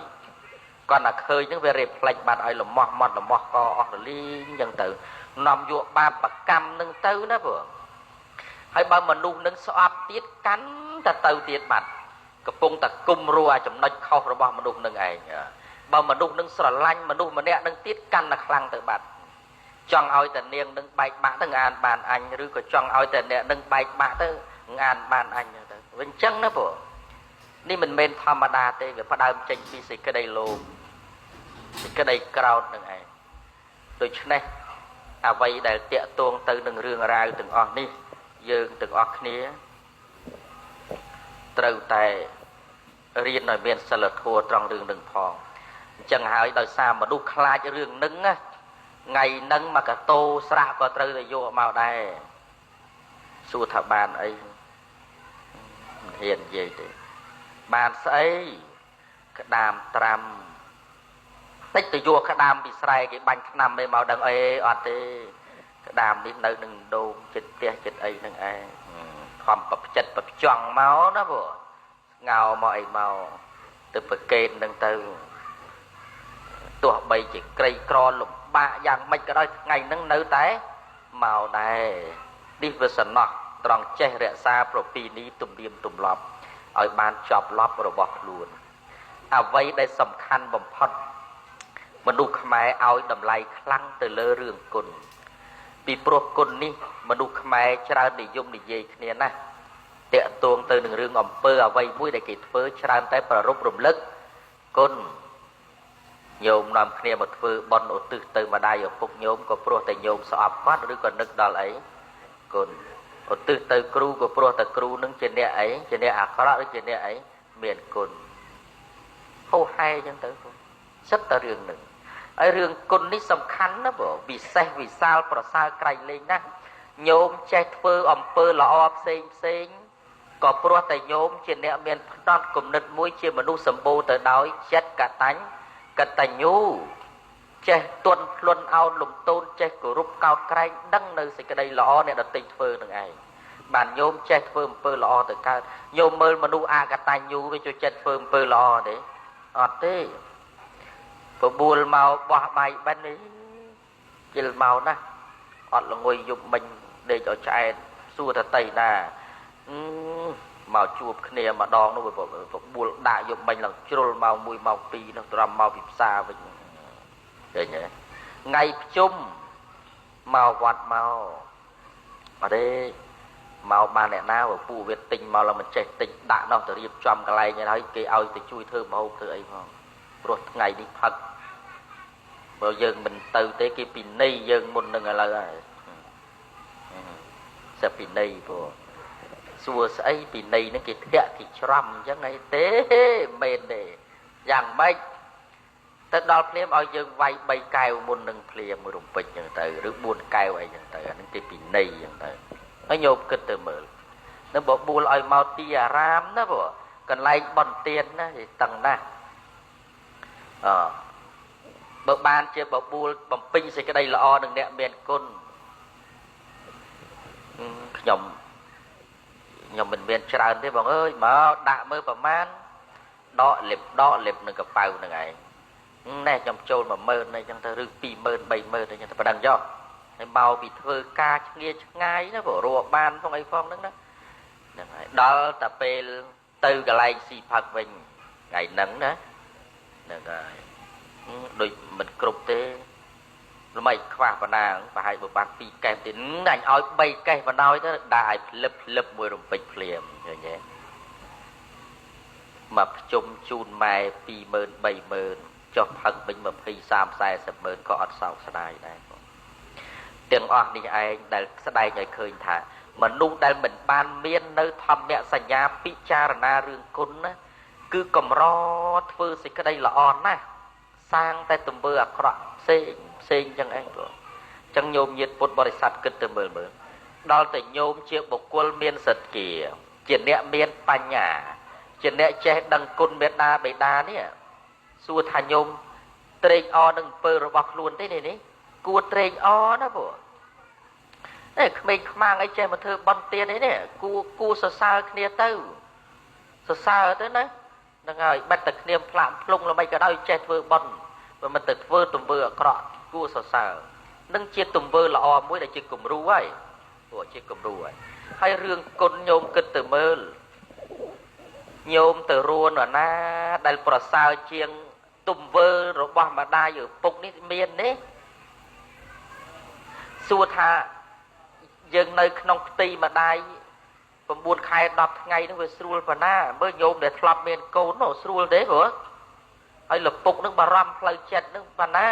គាត់តែឃើញហ្នឹងវារេផ្លេចបាត់ឲ្យលមាស់មាត់លមាស់កអស់រលីងអញ្ចឹងទៅនាំយកបាបកម្មនឹងទៅណាព្រោះហើយបើមនុស្សនឹងស្អប់ទៀតកាន់តែទៅទៀតបាត់កំពុងតែគុំរួអាចំណុចខុសរបស់មនុស្សនឹងឯងបើមនុស្សនឹងស្រឡាញ់មនុស្សម្នាក់នឹងទៀតកាន់តែខ្លាំងទៅបាត់ចង់ឲ្យតែនាងនឹងបែកបាក់ទៅអានបានអញឬក៏ចង់ឲ្យតែអ្នកនឹងបែកបាក់ទៅអានបានអញទៅវិញអញ្ចឹងណាព្រោះនេះមិនមែនធម្មតាទេវាផ្ដើមចេញពីសេចក្តីលោភសេចក្តីក្រោធនឹងឯងដូច្នេះ អ្វីដែលតាក់ទងទៅនឹងរឿងរ៉ាវទាំងអស់នេះយើងទាំងអស់គ្នាត្រូវតែរៀនឲ្យមានសិលធម៌ត្រង់រឿងនឹងផងអញ្ចឹងហើយដោយសារមនុស្សខ្លាចរឿងនឹងណាថ្ងៃនឹងមកកតោស្រាក់ក៏ត្រូវតែយកមកដែរសួរថាបានអីមិនហ៊ាននិយាយទេបានស្អីក្តាមត្រាំតិចទៅយកក្តាមពីស្រែគេបាញ់ឆ្នាំឯមកដឹងអីអត់ទេក្តាមនេះនៅនឹងដូងចិត្តផ្ទះចិត្តអីនឹងឯងខំប្រផ្ចិតប្រចង់មកណាព្រោះងោមកអីមកទៅប្រកេននឹងទៅទោះបីជាក្រីក្រលំបាកយ៉ាងម៉េចក៏ដោយថ្ងៃហ្នឹងនៅតែមកដែរនេះវាសំណោះត្រង់ចេះរក្សាប្រពៃណីទំនៀមទម្លាប់ឲ្យបានចប់ឡប់របស់ខ្លួនអ្វីដែលសំខាន់បំផុតមនុស្សខ្មែរឲ្យតម្លៃខ្លាំងទៅលើរឿងគុណពីព្រោះគុណនេះមនុស្សខ្មែរច្រើននិយមនិយាយគ្នាណាស់តាក់ទងទៅនឹងរឿងអំពើអ្វីមួយដែលគេធ្វើច្រើនតែប្រារព្ធរំលឹកគុណញោមនាំគ្នាមកធ្វើបុណ្យឧទ្ទិសទៅម្ដាយឪពុកញោមក៏ព្រោះតែញោមស្អប់គាត់ឬក៏នឹកដល់អីគុណឧទ្ទិសទៅគ្រូក៏ព្រោះតែគ្រូនឹងជាអ្នកអីជាអ្នកអាក្រក់ឬជាអ្នកអីមានគុណហូហែអញ្ចឹងទៅសិតតែរឿងនឹងហើយរឿងគុណនេះសំខាន់ណាស់ព្រោះវិសេសវិសាលប្រសើរក្រៃលែងណាស់ញោមចេះធ្វើអំពើល្អផ្សេងផ្សេងក៏ព្រោះតែញោមជាអ្នកមានផ្នត់គំនិតមួយជាមនុស្សសម្បូរទៅដោយចិត្តកតញ្ញូចេះទន់ភ្លន់អោនលំទោនចេះគោរពកោតក្រែងដឹងនៅសេចក្តីល្អអ្នកដទៃធ្វើនឹងឯងបានញោមចេះធ្វើអំពើល្អទៅកើតញោមមើលមនុស្សអកតញ្ញូវាចូលចិត្តធ្វើអំពើល្អទេអត់ទេបបួលមកបោះបាយបិណ្ឌនេះជិលមកណាអត់ល្ងុយយប់មិញដេកឲ្យឆ្អែតសួរថាតៃណាមកជួបគ្នាម្ដងនោះបបួលដាក់យប់មិញឡើងជ្រុលម៉ោង1ម៉ោង2នោះត្រឹមមកពីផ្សារវិញឃើញទេថ្ងៃប្រជុំមកវត្តមកអត់ទេមកបានអ្នកណាពូវាទិញមកឡើងមិនចេះទិញដាក់នោះទៅរៀបចំកន្លែងហើយគេឲ្យទៅជួយធ្វើម្ហូបធ្វើអីផងព្រោះថ្ងៃនេះផឹកបើយើងមិនទៅទេគេពិន័យយើងមុននឹងឥឡូវហើយសិពិន័យព្រោះសួរស្អីពិន័យហ្នឹងគេធាក់គេច្រំអញ្ចឹងអីទេមែនទេយ៉ាងម៉េចទៅដល់ភ្លាមឲ្យយើងវាយ3កែវមុននឹងភ្លាមមួយរំពេចអញ្ចឹងទៅឬ4កែវអីអញ្ចឹងទៅអាហ្នឹងគេពិន័យអញ្ចឹងទៅហើយញោមគិតទៅមើលនឹងបបួលឲ្យមកទីអារាមណាព្រោះកន្លែងបន់ទៀនណាគេតឹងណាស់អបើបានជាបបួលបំពេញសេចក្តីល្អនឹងអ្នកមានគុណខ្ញុំមិនមានច្រើនទេបងអើយមកដាក់មើលប្រមាណដកលិបនឹងកប៉ៅនឹងឯងណែខ្ញុំចូល10000អីចឹងទៅឬ20000 30000អីចឹងទៅប៉ណ្ណឹងចុះហើយមកពីធ្វើការឆ្ងាយឆ្ងាយណាព្រោះរកបានផងអីផងហ្នឹងណាហ្នឹងហើយដល់តែពេលទៅកន្លែងស៊ីផឹកវិញថ្ងៃហ្នឹងណាហ្នឹងហើយដូចមិនគ្រប់ទេល្មិចខ្វះបណ្ដាប្រហែលបើបាន2កែសទេអញឲ្យ3កែសបណ្ដោយទៅដាក់ឲ្យភ្លឹបភ្លឹបមួយរំពេចភ្លាមឃើញទេមកប្រជុំជូនម៉ែ20000 30000ចុះផឹកវិញ20 30 40ម៉ឺនក៏អត់សោកស្ដាយដែរបងទាំងអស់នេះឯងដែលស្ដែងឲ្យឃើញថាមនុស្សដែលមិនបានមាននៅធម្មសញ្ញាពិចារណារឿងគុណណាគឺកម្រធ្វើសេចក្តីល្អណាស់សាងតែទង្វើអាក្រក់ផ្សេងផ្សេងចឹងឯងបងចឹងញោមញាតពុទ្ធបរិស័ទគិតទៅមើលមើលដល់តែញោមជាបុគ្គលមានសទ្ធាជាអ្នកមានបញ្ញាជាអ្នកចេះដឹងគុណមេដាបេដានេះសួរថាញោមត្រេកអរនឹងអំពើរបស់ខ្លួនទេនេះគួរត្រេកអរណាបងអេក្មេងខ្មាំងអីចេះមកធ្វើបន់ទៀនអីនេះគួរសរសើរគ្នាទៅសរសើរទៅណាហ្នឹងហើយបិទតែគ្នាផ្លាក់ភ្លុងល្មិចក៏ដោយចេះធ្វើបន់បើមិនទៅធ្វើទង្វើអាក្រក់គួរសរសើរនឹងជាទង្វើល្អមួយដែលជាគំរូហើយព្រោះជាគំរូហើយហើយរឿងគុណញោមគិតទៅមើលញោមទៅរួនណាដែលប្រសើរជាងទង្វើរបស់ម្ដាយឪពុកនេះមានទេសួរថាយើងនៅក្នុងផ្ទៃម្ដាយ9ខែ10ថ្ងៃហ្នឹងវាស្រួលប៉ុណ្ណាមើលញោមដែលធ្លាប់មានកូននោះស្រួលទេព្រោះហើយលពុកនឹងបារម្ភផ្លូវចិត្តនឹងប៉ុណ្ណា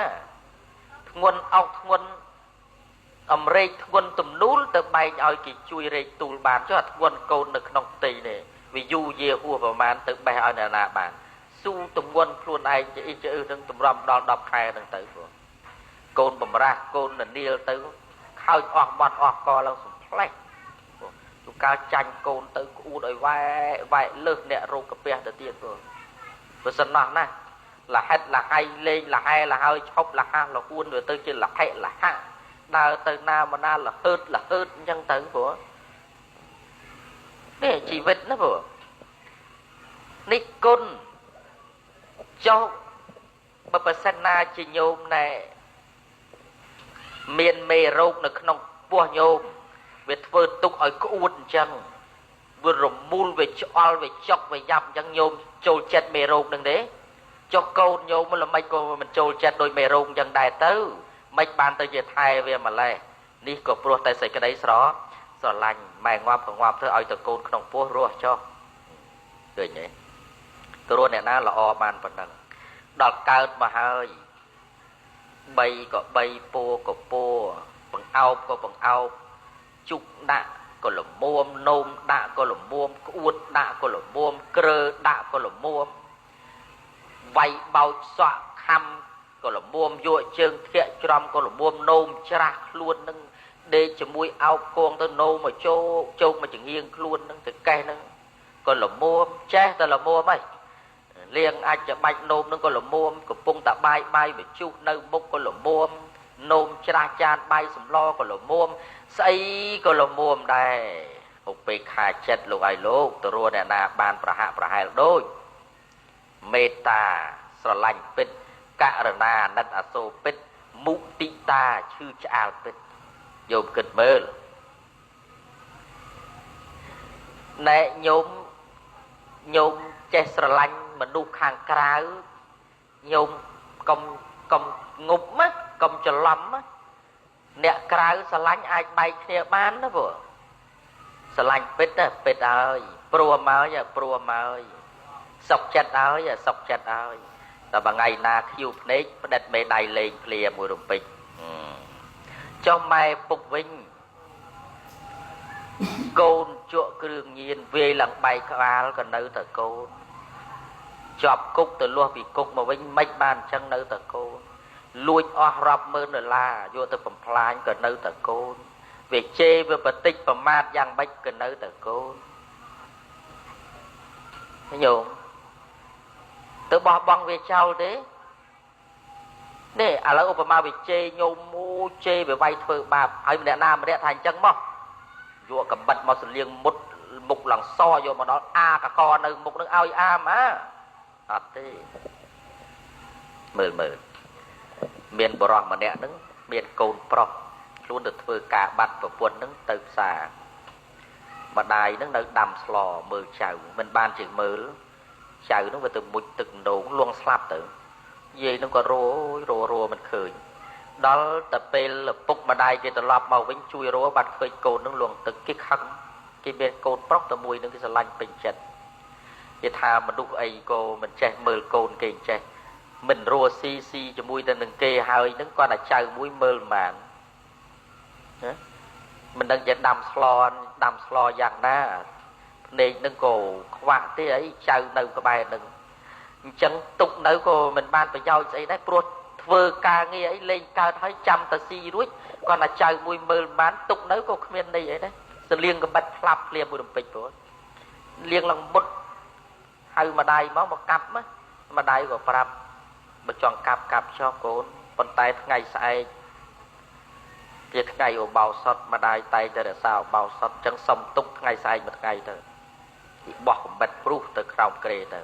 ធ្ងន់អោកធ្ងន់ អំរែកធ្ងន់ទំនូលទៅបែកឲ្យគេជួយរែកទូលបានចុះអាធ្ងន់កូននៅក្នុងផ្ទៃនេះវាយូរយាហួសប្រមាណទៅបេះឲ្យអ្នកណាបានស៊ូទម្ងន់ខ្លួនឯងជាអ៊ីជាអ៊ឺនឹងតម្រាំដល់10ខែហ្នឹងទៅព្រោះកូនបំរាស់កូននាលទៅខោចអស់បាត់អស់កឡើងសំផ្លេះទូកាលចាញ់កូនទៅក្អួតឲ្យវ៉ែវ៉ែលើសអ្នករោគកាពះទៅទៀតព្រោះបើសិនណោះណាលហិតលហៃលេងលហែលហើយឈប់លះលហួនវាទៅជាលហិលហៈដើរទៅណាមកណាលហឺតលហឺតអញ្ចឹងទៅព្រោះនេះជីវិតណាព្រោះនេះគុណចុះបើប្រសិនណាជាញោមណែមានមេរោគនៅក្នុងពោះញោមវាធ្វើទុកឲ្យក្អួតអញ្ចឹងវារមូលវាឆ្អល់វាចុកវាយ៉ាប់អញ្ចឹងញោមចូលចិត្តមេរោគនឹងទេចុះកូនញោមល្មិចក៏មិនចូលចិត្តដោយមេរោគអញ្ចឹងដែរទៅមិនបានទៅជាថែវាម្លេះនេះក៏ព្រោះតែសេចក្តីស្រឡាញ់ម៉ែងាប់ក៏ងាប់ធ្វើឲ្យតកូនក្នុងពោះរស់ចុះឃើញទេព្រោះអ្នកណាល្អបានប៉ុណ្ណឹងដល់កើតមកហើយបីក៏បីពោក៏ពោបង្អោបក៏បង្អោបជុកដាក់ក៏លមួមនោមដាក់ក៏លមួមក្អួតដាក់ក៏លមួមក្រើដាក់ក៏លមួមវាយបោចសក់ខំក៏លមួមយកជើងធាក់ច្រំក៏លមួមនោមច្រាស់ខ្លួននឹងដេកជាមួយអោបគងទៅនោមមកជោកជោកមកចងៀងខ្លួននឹងទៅកេះនឹងក៏លមួមចេះតែលមួមហីលៀងអាចจะបាច់នោមនឹងក៏លមួមកំពុងតែបាយបាយវាជុះនៅមុខក៏លមួមនោមច្រាស់ចានបាយសម្លក៏លមួមស្អីក៏លមួមដែរឧបេក្ខាចិត្តលោកឲ្យលោកទៅរស់អ្នកណាបានប្រហាក់ប្រហែលដូចមេត្តាស្រឡាញ់ពិតករណាអាណិតអាសូរពិតមុទិតាឈឺឆ្អាលពិតយោមគិតមើលណែញោមញោមចេះស្រឡាញ់មនុស្សខាងក្រៅញោមកុំងប់ណាកុំច្រឡំណាអ្នកក្រៅស្រឡាញ់អាចបែកគ្នាបានណាព្រោះស្រឡាញ់ពិតណាពិតហើយព្រោះមកព្រោះមកសុកចិត្តហើយសុកចិត្តហើយតែមួយថ្ងៃណាខៀវភ្នែកផ្ដិតមេដៃលេងភ្លាមួយរំពេចចុះម៉ែពុកវិញកូនជក់គ្រឿងញៀនវាយឡើងបែកក្បាលក៏នៅតែកូនជាប់គុកទៅលាស់ពីគុកមកវិញមិនបានអញ្ចឹងនៅតែកូនលួចអស់រាប់ម៉ឺនដុល្លារយកទៅបំផ្លាញក៏នៅតែកូនវាជេរវាបតិចប្រមាថយ៉ាងម៉េចក៏នៅតែកូនញោមទៅបោះបង់វាចោលទេនេះឥឡូវឧបមាវាជេរញោមមួយជេរវាវាយធ្វើបាបហើយម្នាក់ណាម្នាក់ថាអញ្ចឹងមកយកកំបិតមកសលៀងមុតមុខឡើងសយកមកដល់អាកកនៅមុខនឹងឲ្យអាម៉ាអត់ទេមើលមើលមានបរិសម្នាក់នឹងមានកូនប្រុសខ្លួនទៅធ្វើការបាត់ប្រពន្ធនឹងទៅផ្សារម្ដាយនឹងនៅដាំស្លមើលចៅមិនបានជាមើលចៅនឹងវាទៅមុជទឹកម្ដងលួងស្លាប់ទៅយាយនឹងក៏ររមិនឃើញដល់តែពេលឪពុកម្ដាយគេត្រឡប់មកវិញជួយរបានឃើញកូននឹងលួងទឹកគេខឹងគេមានកូនប្រុសតែមួយនឹងគេស្រឡាញ់ពេញចិត្តគេថាមនុស្សអីក៏មិនចេះមើលកូនគេចេះមិនរស់ស៊ីស៊ីជាមួយទៅនឹងគេហើយនឹងគាត់តែចៅមួយមើលមិនបានណាមិនដឹងជាដាំស្លដាំស្លយ៉ាងណាភ្នែកនឹងក៏ខ្វាក់ទេអីចៅនៅក្បែរនឹងអញ្ចឹងទុកនៅក៏មិនបានប្រយោជន៍ស្អីដែរព្រោះធ្វើការងារអីលេងកើតហើយចាំតែស៊ីរួចគាត់តែចៅមួយមើលមិនបានទុកនៅក៏គ្មានន័យអីដែរសលៀងកំបិតផ្លាប់ភ្លាមមួយរំពេចព្រោះលៀងឡើងមុតហៅម្ដាយមកកាប់ម្ដាយក៏ប្រាប់បើចង់កាប់កាប់ចោះកូនប៉ុន្តែថ្ងៃស្អែកជាថ្ងៃឧបោសថម្ដាយតែងតែរក្សាឧបោសថចឹងសុំទុកថ្ងៃស្អែកមួយថ្ងៃទៅបោះកំបិតព្រុសទៅក្រោមគ្រែទៅ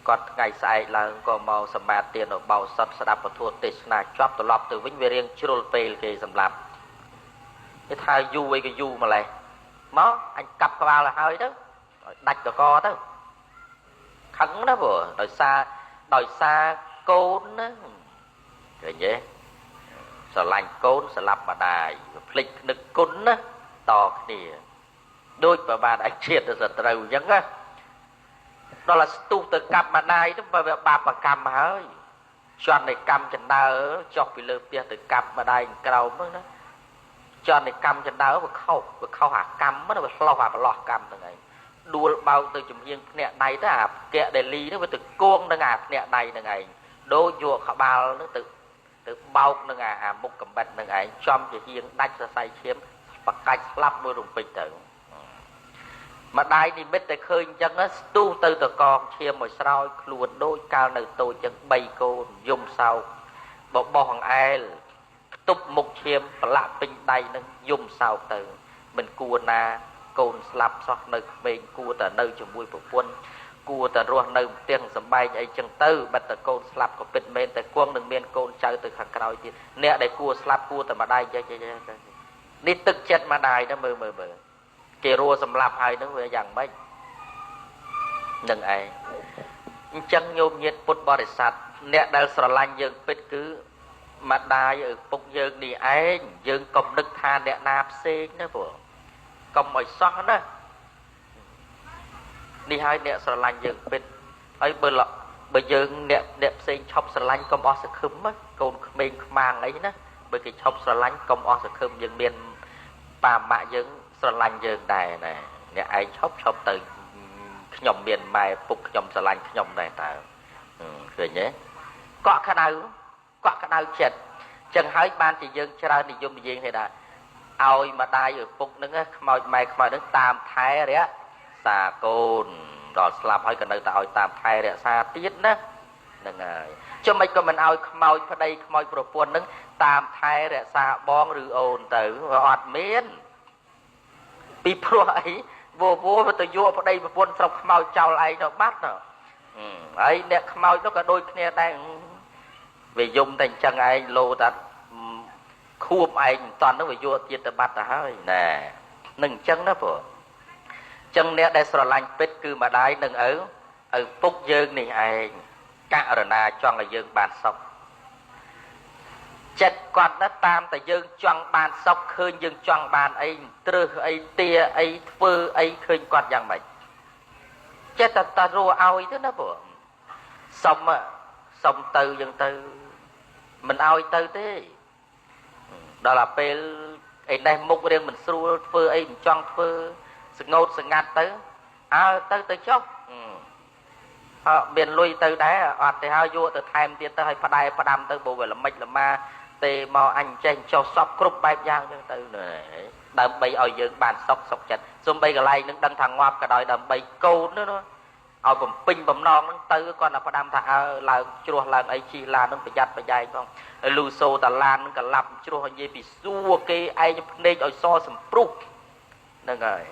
គាត់ថ្ងៃស្អែកឡើងក៏មកសមាទានឧបោសថស្ដាប់ពធទេសនាចប់ត្រឡប់ទៅវិញវារៀងជ្រុលពេលគេសម្លាប់គេថាយូរអីក៏យូរម្លេះមកអញកាប់ក្បាលឲ្យហើយទៅឲ្យដាច់កកទៅខឹងណាព្រោះដោយសារកូនណាឃើញទេស្រឡាញ់កូនស្លាប់ម្ដាយភ្លេចនឹកគុណណាតគ្នាដូចប្របាទអជាតិសត្រូវអញ្ចឹងណាដល់ស្ទុះទៅកាប់ម្ដាយទៅវាបាបកម្មហើយ ជន់នៃកម្មចណ្ដើចុះពីលើផ្ទះទៅកាប់ម្ដាយក្រោមហ្នឹងណា ចន្ទកម្មចណ្ដើវាខុសវាខុសអាកម្មណាវាឆ្លោះអាប្រឡោះកម្មហ្នឹងឯងដួលបោកទៅចំហៀងភ្នាក់ដៃទៅអាផ្កាក់ដែលលីហ្នឹងវាទៅគួងនឹងអាភ្នាក់ដៃហ្នឹងឯងដូចយកក្បាលហ្នឹងទៅទៅបោកនឹងអាមុខកំបិតនឹងឯងចំជាហៀងដាច់សរសៃឈាមបកាច់ស្លាប់មួយរំពេចទៅម្ដាយនិមិត្តតែឃើញអញ្ចឹងស្ទុះទៅតកងឈាមឲ្យស្រោចខ្លួនដូចកាលនៅតូចអញ្ចឹង3កូនយំសោកបបោះអង្អែលខ្ទប់មុខឈាមប្រឡាក់ពេញដៃនឹងយំសោកទៅមិនគួរណាកូនស្លាប់សោះនៅក្មេងគួរតែនៅជាមួយប្រពន្ធគួរតែរស់នៅផ្ទះសំបែងអីចឹងទៅបិទតែកូនស្លាប់ក៏ពិតមែនតែគង់នឹងមានកូនចៅទៅខាងក្រោយទៀតអ្នកដែលគួរស្លាប់គួរតែម្ដាយចេះចេះនេះទឹកចិត្តម្ដាយណាមើលមើលមើលគេរੂសម្លាប់ហើយនឹងវាយ៉ាងម៉េចនឹងឯងអញ្ចឹងញោមញាតពុទ្ធបរិស័ទអ្នកដែលស្រឡាញ់យើងពិតគឺម្ដាយឪពុកយើងនេះឯងយើងកុំនឹកថាអ្នកណាផ្សេងណាព្រោះកុំឲ្យសោះណានេះហើយអ្នកស្រឡាញ់យើងពិតហើយបើយើងអ្នកផ្សេងឈប់ស្រឡាញ់កុំអស់សង្ឃឹមកូនក្មេងខ្មាំងអីណាបើគេឈប់ស្រឡាញ់កុំអស់សង្ឃឹមយើងមានប៉ាម៉ាក់យើងស្រឡាញ់យើងដែរណាអ្នកឯងឈប់ទៅខ្ញុំមានម៉ែពុកខ្ញុំស្រឡាញ់ខ្ញុំដែរតើឃើញទេកក់ក្ដៅកក់ក្ដៅចិត្តចឹងហើយបានជាយើងច្រើននិយមនិយាយគេថាឲ្យម្ដាយឪពុកនឹងខ្មោចម៉ែខ្មោចនឹងតាមថែរក្សាកូនដល់ស្លាប់ហើយក៏នៅតែឲ្យតាមថែរក្សាទៀតណាហ្នឹងហើយចុះមិនក៏មិនឲ្យខ្មោចប្តីខ្មោចប្រពន្ធនឹងតាមថែរក្សាបងឬអូនទៅអត់មានពីព្រោះអីវវទៅយកប្តីប្រពន្ធស្រុកខ្មោចចោលឯងទៅបាត់ទៅហើយអ្នកខ្មោចនោះក៏ដូចគ្នាដែរវាយំតែអញ្ចឹងឯងលោតាខួបឯងមិនតន់នោះវាយកទៀតទៅបាត់ទៅហើយណែនឹងអញ្ចឹងណាព្រោះអញ្ចឹងអ្នកដែលស្រឡាញ់ពិតគឺម្ដាយនិងឪពុកយើងនេះឯងករណាចង់ឲ្យយើងបានសុខចិត្តគាត់ណាតាមតែយើងចង់បានសុខឃើញយើងចង់បានអីត្រឹសអីទាអីធ្វើអីឃើញគាត់យ៉ាងម៉េចចេះតែរੂឲ្យទៅណាព្រោះសុំទៅយើងទៅមិនឲ្យទៅទេដល់តែពេលឯនេះមុខរៀងមិនស្រួលធ្វើអីមិនចង់ធ្វើសងោតសងាត់ទៅអើទៅចុះអើមានលុយទៅដែរអត់ទេហើយយកទៅថែមទៀតទៅឲ្យផ្ដែផ្ដាំទៅបើវាល្មិចល្មាទេមកអញចេះចុះសពគ្រប់បែបយ៉ាងចឹងទៅដើម្បីឲ្យយើងបានសុខសុខចិត្តសំបីកន្លែងនឹងដឹងថាងាប់ក៏ដោយដើម្បីកូននោះឲ្យបំពេញបំណងនឹងទៅគាត់តែផ្ដាំថាអើឡើងជ្រោះឡើងអីជិះឡាននឹងប្រយ័ត្នប្រយែងផងលូសូតាឡាននឹងកឡាប់ជ្រោះឲ្យនិយាយពីសួរគេឯងភ្នែកឲ្យសសំព្រុសហ្នឹងហើយ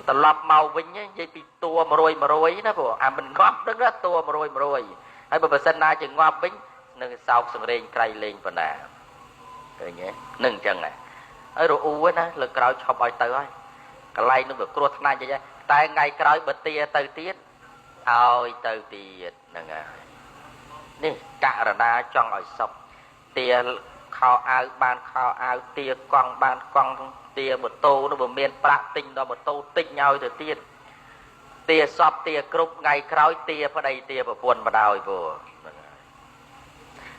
ត្រឡប់មកវិញនិយាយពីតួ100 100ណាព្រោះអាមិនងាប់ហ្នឹងណាតួ100 100ហើយបើសិនណាជាងាប់វិញនឹងសោកសង្រេងក្រៃលែងប៉ុណ្ណាឃើញទេនឹងអញ្ចឹងហើយរអ៊ូណាលើក្រោយឈប់ឲ្យទៅហើយកន្លែងនឹងវាគ្រោះថ្នាក់ចេះតែថ្ងៃក្រោយបើទាទៅទៀតឲ្យទៅទៀតហ្នឹងហើយនេះករណាចង់ឲ្យសុខទាខោអាវបានខោអាវទាកង់បានកង់ទាម៉ូតូនោះបើមានប្រាក់ទិញដល់ម៉ូតូទិញឲ្យទៅទៀតទាសពទាគ្រប់ថ្ងៃក្រោយទាប្តីទាប្រពន្ធបដ ாய் ព្រោះហ្នឹងហើយ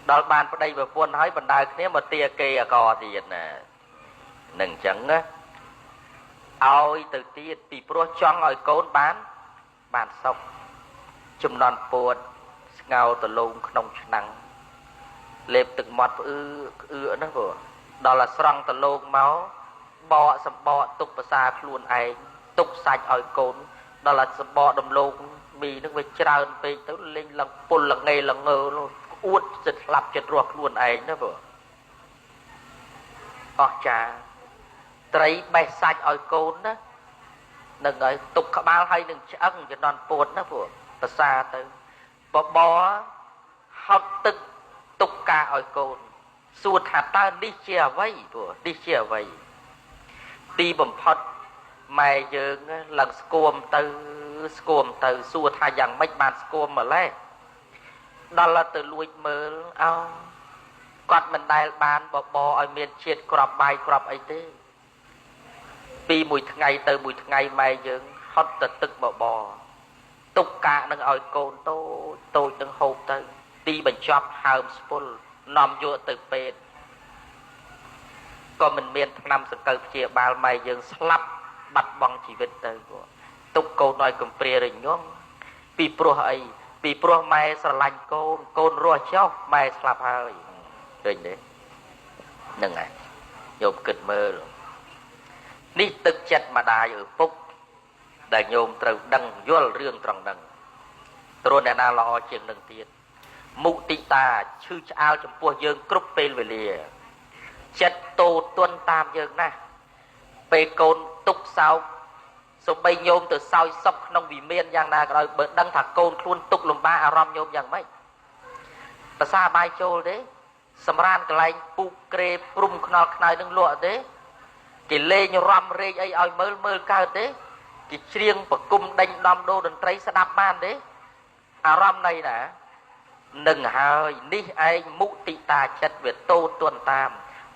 ដល់បានប្តីប្រពន្ធហើយបណ្ដើគ្នាមកទាគេអកទៀតណានឹងអញ្ចឹងណាឲ្យទៅទៀតពីព្រោះចង់ឲ្យកូនបានសុខចំណន់ពួតស្ងោតលងក្នុងឆ្នាំងលេបទឹកមាត់ផ្អឺក្អឿណាព្រោះដល់អាស្រង់តលងមកបកសម្បកទុកប្រសាខ្លួនឯងទុកសាច់ឲ្យកូនដល់អាសម្បកដំឡូងមីនឹងវាច្រើនពេកទៅលេងឡើងពុលលងេលងើក្អួតចិត្តស្លាប់ចិត្តរស់ខ្លួនឯងណាព្រោះអស់ចាត្រីបេះសាច់ឲ្យកូនណានឹងឲ្យទុកក្បាលហើយនឹងឆ្អឹងចំណន់ពួតណាព្រោះប្រសាទៅបបហត់ទឹកទុកការឲ្យកូនសួរថាតើនេះជាអ្វីព្រោះនេះជាអ្វីទីបំផុតម៉ែយើងឡើងស្គមទៅស្គមទៅសួរថាយ៉ាងម៉េចបានស្គមម្ល៉េះដល់ទៅលួចមើលអោគាត់មិនដែលបានបបឲ្យមានជាតិក្របបាយក្របអីទេពីមួយថ្ងៃទៅមួយថ្ងៃម៉ែយើងហត់ទៅទឹកបបទុកកាកនឹងឲ្យកូនតូចតូចនឹងហូបទៅទីបញ្ចប់ហើមស្ពុលនាំយកទៅពេទ្យ ក៏មិនមានថ្នាំសង្កូវព្យាបាលម៉ែយើងស្លាប់បាត់បង់ជីវិតទៅទុកកូនឲ្យកំព្រារញងពីព្រោះអីពីព្រោះម៉ែស្រឡាញ់កូនកូនរស់ចុះម៉ែស្លាប់ហើយឃើញទេហ្នឹងហើយញោមគិតមើលនេះទឹកចិត្តម្ដាយឪពុកដែលញោមត្រូវដឹងយល់រឿងត្រង់ហ្នឹងព្រោះអ្នកណាល្អជាងនឹងទៀតមុទិតាឈឺឆ្អាលចំពោះយើងគ្រប់ពេលវេលាចិត្តតូទន់តាមយើងណាស់ពេលកូនទុកសោកសូម្បីញោមទៅសោយសុខក្នុងវិមានយ៉ាងណាក៏ដោយបើដឹងថាកូនខ្លួនទុកលំបាកអារម្មណ៍ញោមយ៉ាងម៉េចភាសាបាយចូលទេសម្រានកន្លែងពូកក្រេព្រំខ្នល់ខ្នើយនឹងលក់ទេគេលេងរំរែកអីឲ្យមើលមើលកើតទេគេច្រៀងប្រគុំដេញដំដូរតន្ត្រីស្ដាប់បានទេអារម្មណ៍ណីណានឹងហើយនេះឯងមុទិតាចិត្តវាតូទន់តាម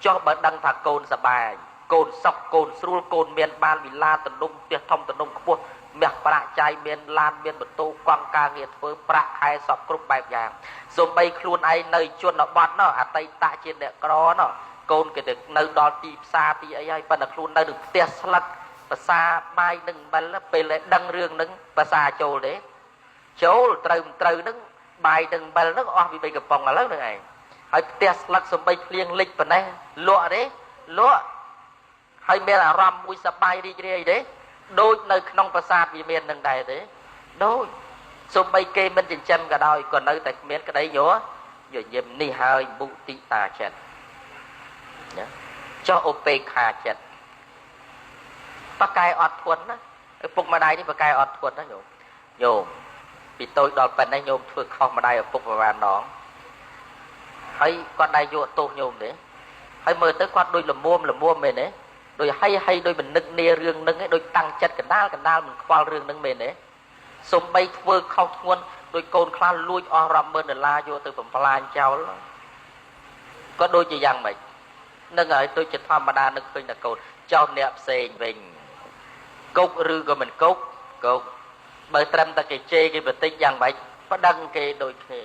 ចុះបើដឹងថាកូនសបាយកូនសុខកូនស្រួលកូនមានបានវិឡាទំនំផ្ទះធំទំនំខ្ពស់មាសប្រាក់ចាយមានឡានមានបន្ទោកង់ការងារធ្វើប្រាក់ខែសពគ្រប់បែបយ៉ាងសូម្បីខ្លួនឯងនៅជនបទណោះអតីតជាអ្នកក្រណោះកូនគេទៅនៅដល់ទីផ្សារទីអីហើយប៉ុន្តែខ្លួននៅនឹងផ្ទះស្លឹកភាសាបាយនឹងអំបិលពេលដឹងរឿងនឹងភាសាចូលទេចូលត្រូវមិនត្រូវនឹងបាយនឹងអំបិលនឹងអស់ពី3កំប៉ុងឥឡូវនឹងឯងហើយផ្ទះស្លឹកសំបីភ្លៀងលិចប៉ុណ្ណេះលក់ទេលក់ហើយមានអារម្មណ៍មួយសប្បាយរីករាយទេដូចនៅក្នុងប្រាសាទវិមាននឹងដែរទេដូចសំបីគេមិនចិញ្ចឹមក៏ដោយក៏នៅតែគ្មានក្តីញញឹមនេះហើយមុទិតាចិត្តណាចុះឧបេក្ខាចិត្តបកែអត់ធន់ណាឪពុកម្ដាយនេះបកែអត់ធន់ណាញោមញោមពីតូចដល់ប៉ុណ្ណេះញោមធ្វើខុសម្ដាយឪពុកប្រហែលដងហើយគាត់ដែរយកទោសញោមទេហើយមើលទៅគាត់ដូចល្មួមល្មួមមែនទេដូចហៃហៃដូចមិននឹកនារឿងនឹងឯងដូចតាំងចិត្តកណ្ដាលកណ្ដាលមិនខ្វល់រឿងនឹងមែនទេសំបីធ្វើខុសធ្ងន់ដូចកូនខ្លះលួចអស់រាប់ម៉ឺនដុល្លារយកទៅបំផ្លាញចោលក៏ដូចជាយ៉ាងម៉េចនឹងហើយដូចជាធម្មតានឹកឃើញតែកូនចោលអ្នកផ្សេងវិញគុកឬក៏មិនគុកគុកបើត្រឹមតែគេជេរគេបន្តិចយ៉ាងម៉េចប្តឹងគេដូចគ្នា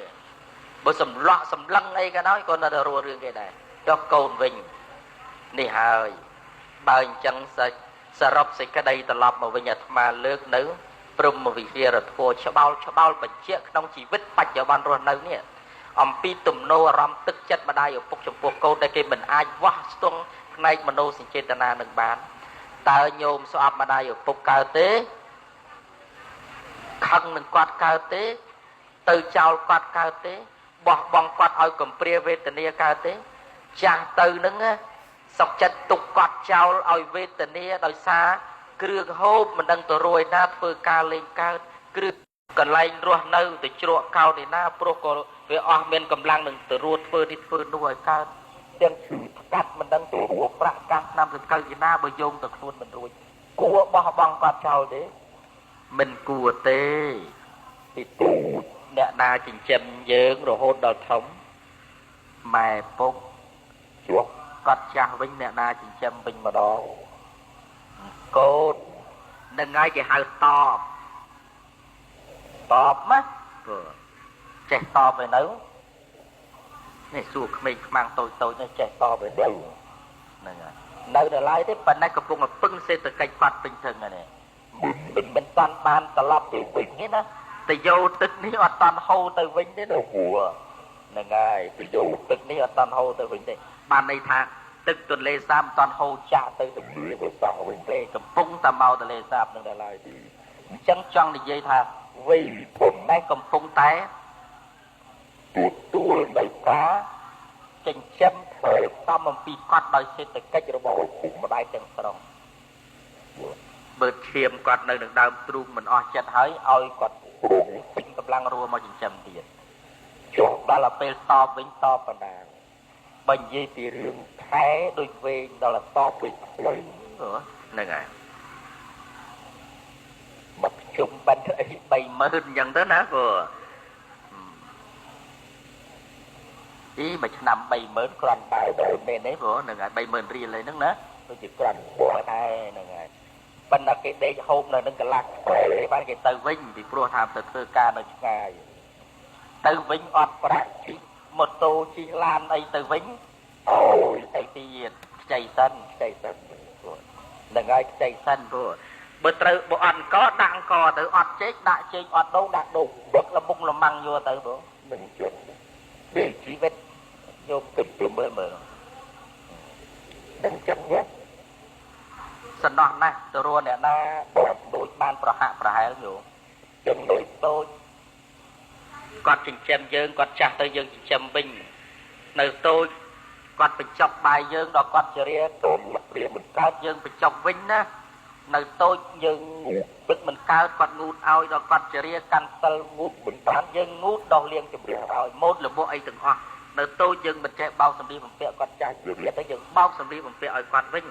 បើសម្លក់សម្លឹងអីក៏ដោយក៏នៅតែរស់រឿងគេដែរចុះកូនវិញនេះហើយបើអញ្ចឹងសរុបសេចក្តីត្រឡប់មកវិញអាត្មាលើកនៅព្រហ្មវិហារធម៌ច្បោលច្បោលបញ្ជាក់ក្នុងជីវិតបច្ចុប្បន្នរស់នៅនេះអំពីទំនោរអារម្មណ៍ទឹកចិត្តម្ដាយឪពុកចំពោះកូនដែលគេមិនអាចវាស់ស្ទង់ផ្នែកមនោសញ្ចេតនានឹងបានតើញោមស្អប់ម្ដាយឪពុកកើតទេខឹងនឹងគាត់កើតទេទៅចោលគាត់កើតទេបោះបង់គាត់ឲ្យកំព្រាវេទនាកើតទេចាស់ទៅនឹងសុកចិត្តទុកគាត់ចោលឲ្យវេទនាដោយសារគ្រឿងហូបមិនដឹងទៅរួយណាធ្វើការលេងកើតគ្រឿងកន្លែងរស់នៅទៅជ្រក់កោនេះណាព្រោះក៏វាអស់មានកម្លាំងនឹងទៅរួចធ្វើនេះធ្វើនោះឲ្យកើតទាំងឈឺថ្កាត់មិនដឹងទៅរួប្រាក់កាសឆ្នាំសង្កូវឯណាបើយោងទៅខ្លួនមិនរួចគួរបោះបង់គាត់ចោលទេមិនគួរទេពីទូអ្នកណាចិញ្ចឹមយើងរហូតដល់ធំម៉ែពុកជួបគាត់ចាស់វិញអ្នកណាចិញ្ចឹមវិញម្ដងកូននឹងហើយគេហៅតបតបណាចេះតបឯនៅនេះសួរក្មេងខ្មាំងតូចតូចនេះចេះតបឯនៅហ្នឹងហើយនៅដល់ឡើយទេប៉ុន្តែកំពុងតែពឹងសេដ្ឋកិច្ចគាត់ពេញធឹងហ្នឹងមិនតាន់បានត្រឡប់ទៅវិញទេណាទៅយោទឹកនេះអត់តាន់ហូរទៅវិញទេនៅហួរហ្នឹងហើយទៅយោទឹកនេះអត់តាន់ហូរទៅវិញទេបានន័យថាទឹកទន្លេសាបមិនតាន់ហូរចាក់ទៅទន្លេសាបវិញទេកំពុងតែមកទន្លេសាបនឹងដល់ឡើយអញ្ចឹងចង់និយាយថាវ័យពុំនេះកំពុងតែទទួលដោយការចិញ្ចឹមធ្វើតាមអំពីគាត់ដោយសេដ្ឋកិច្ចរបស់ឪពុកម្ដាយទាំងស្រុងបើឈាមគាត់នៅនឹងដើមទ្រូងមិនអស់ចិត្តហើយឲ្យគាត់ពេញកម្លាំងរួមមកចិញ្ចឹមទៀតចុះដល់ពេលតបវិញតបបណ្ដាបើនិយាយពីរឿងខែដូចវែងដល់តបវិញខ្លីហ្នឹងហើយមកជុំបិណ្ឌអី30000អញ្ចឹងទៅណាព្រោះអីមួយឆ្នាំ30000គ្រាន់តែមែនទេព្រោះហ្នឹងហើយ30000រៀលអីហ្នឹងណាដូចជាគ្រាន់ដែរហ្នឹងហើយប៉ុន្តែគេដេកហូបនៅនឹងកន្លះបានគេទៅវិញពីព្រោះថាទៅធ្វើការនៅឆ្ងាយទៅវិញអត់ប្រាក់ជិះម៉ូតូជិះឡានអីទៅវិញអូយអីទៀត ខ្ចីសិនខ្ចីសិនហ្នឹងហើយខ្ចីសិនព្រោះបើត្រូវបើអត់អង្គដាក់អង្គទៅអត់ចេកដាក់ចេកអត់ដូងដាក់ដូងបឹកលមុងលម៉ាំងយកទៅបងនឹងជន់នេះជីវិតយកគិតទៅមើលមើលដឹងចឹងណាសំណោះណាស់ទៅរស់អ្នកណាដូចបានប្រហាក់ប្រហែលយោចឹងដូចតូចគាត់ចិញ្ចឹមយើងគាត់ចាស់ទៅយើងចិញ្ចឹមវិញនៅតូចគាត់បញ្ចុកបាយយើងដល់គាត់ជារាកូនព្រាមិនកើតយើងបញ្ចុកវិញណានៅតូចយើងពឹកមិនកើតគាត់ងូតឲ្យដល់គាត់ជារាកាន់សិលងូតមិនបានយើងងូតដោះលាងជម្រះឲ្យម៉ូតលបអីទាំងអស់នៅតូចយើងមិនចេះបោកសម្លៀកបំពាក់គាត់ចាស់ទៅយើងបោកសម្លៀកបំពាក់ឲ្យគាត់វិញ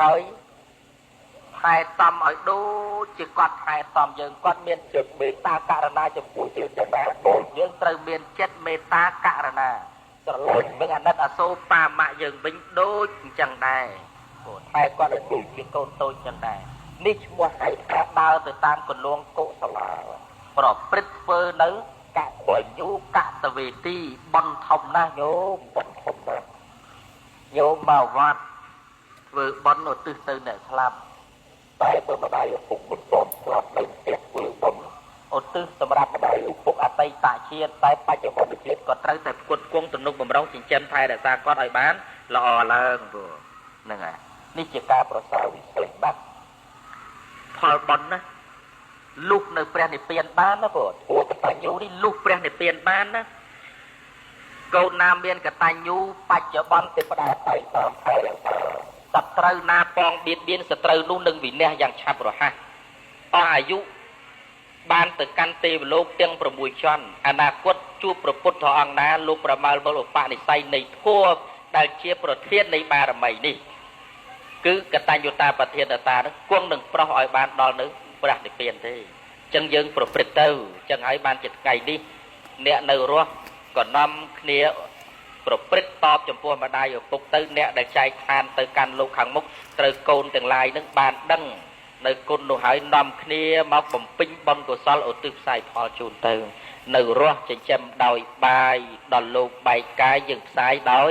ហើយថែតំឲ្យដូចជាគាត់ថែតំយើងគាត់មានចិត្តមេត្តាករុណាចំពោះយើងដែរយើងត្រូវមានចិត្តមេត្តាករុណាស្រឡាញ់នឹងអាណិតអាសូរប៉ាម៉ាក់យើងវិញដូចអញ្ចឹងដែរថែគាត់ឲ្យដូចជាកូនតូចអញ្ចឹងដែរនេះឈ្មោះហៅថាដើរទៅតាមគន្លងកុសលាប្រព្រឹត្តធ្វើនៅកតញ្ញូកតវេទីបុណ្យធំណាស់ញោមបុណ្យធំណាស់ញោមមកវត្តធ្វើបុណ្យឧទ្ទិសទៅអ្នកស្លាប់តែបើម្ដាយឪពុកមិនព្រមស្លាប់នៅផ្ទះធ្វើបុណ្យឧទ្ទិសសម្រាប់ម្ដាយឪពុកអតីតជាតិតែបច្ចុប្បន្នជាតិក៏ត្រូវតែផ្គត់ផ្គង់ទំនុកបំរុងចិញ្ចឹមថែរក្សាគាត់ឲ្យបានល្អឡើងព្រោះហ្នឹងហើយនេះជាការប្រសើរវិសេសបាត់ផលបុណ្យណាលុះនៅព្រះនិព្វានបានណាព្រោះធัวកតញ្ញូនេះលុះព្រះនិព្វានបានណាកូនណាមានកតញ្ញូបច្ចុប្បន្នទេវតាតែតាមថែរក្សាសត្រូវណាប៉ងបៀតបៀនសត្រូវនោះនឹងវិន័យយ៉ាងឆាប់រហ័សអស់អាយុបានទៅកាន់ទេវលោកទាំង6ជាន់អនាគតជួបព្រះពុទ្ធអង្គណាលោកប្រមាលមើលឧបនិស្ស័យនៃធម៌ដែលជាប្រធាននៃបារមីនេះគឺកតញ្ញូតាប្រធានតានឹងគង់នឹងប្រោះឲ្យបានដល់នៅព្រះនិព្វានទេអញ្ចឹងយើងប្រព្រឹត្តទៅអញ្ចឹងហើយបានជាថ្ងៃនេះអ្នកនៅរស់ក៏នាំគ្នាប្រព្រឹត្តតបចំពោះម្ដាយឪពុកទៅអ្នកដែលចែកឋានទៅកាន់លោកខាងមុខត្រូវកូនទាំងឡាយនឹងបានដឹងនៅគុណនោះហើយនាំគ្នាមកបំពេញបុណ្យកុសលឧទ្ទិសផ្សាយផលជូនទៅនៅរស់ចិញ្ចឹមដោយបាយដល់លោកបែកកាយយើងផ្សាយដោ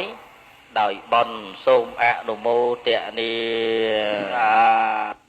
យបុណ្យសូមអនុមោទនា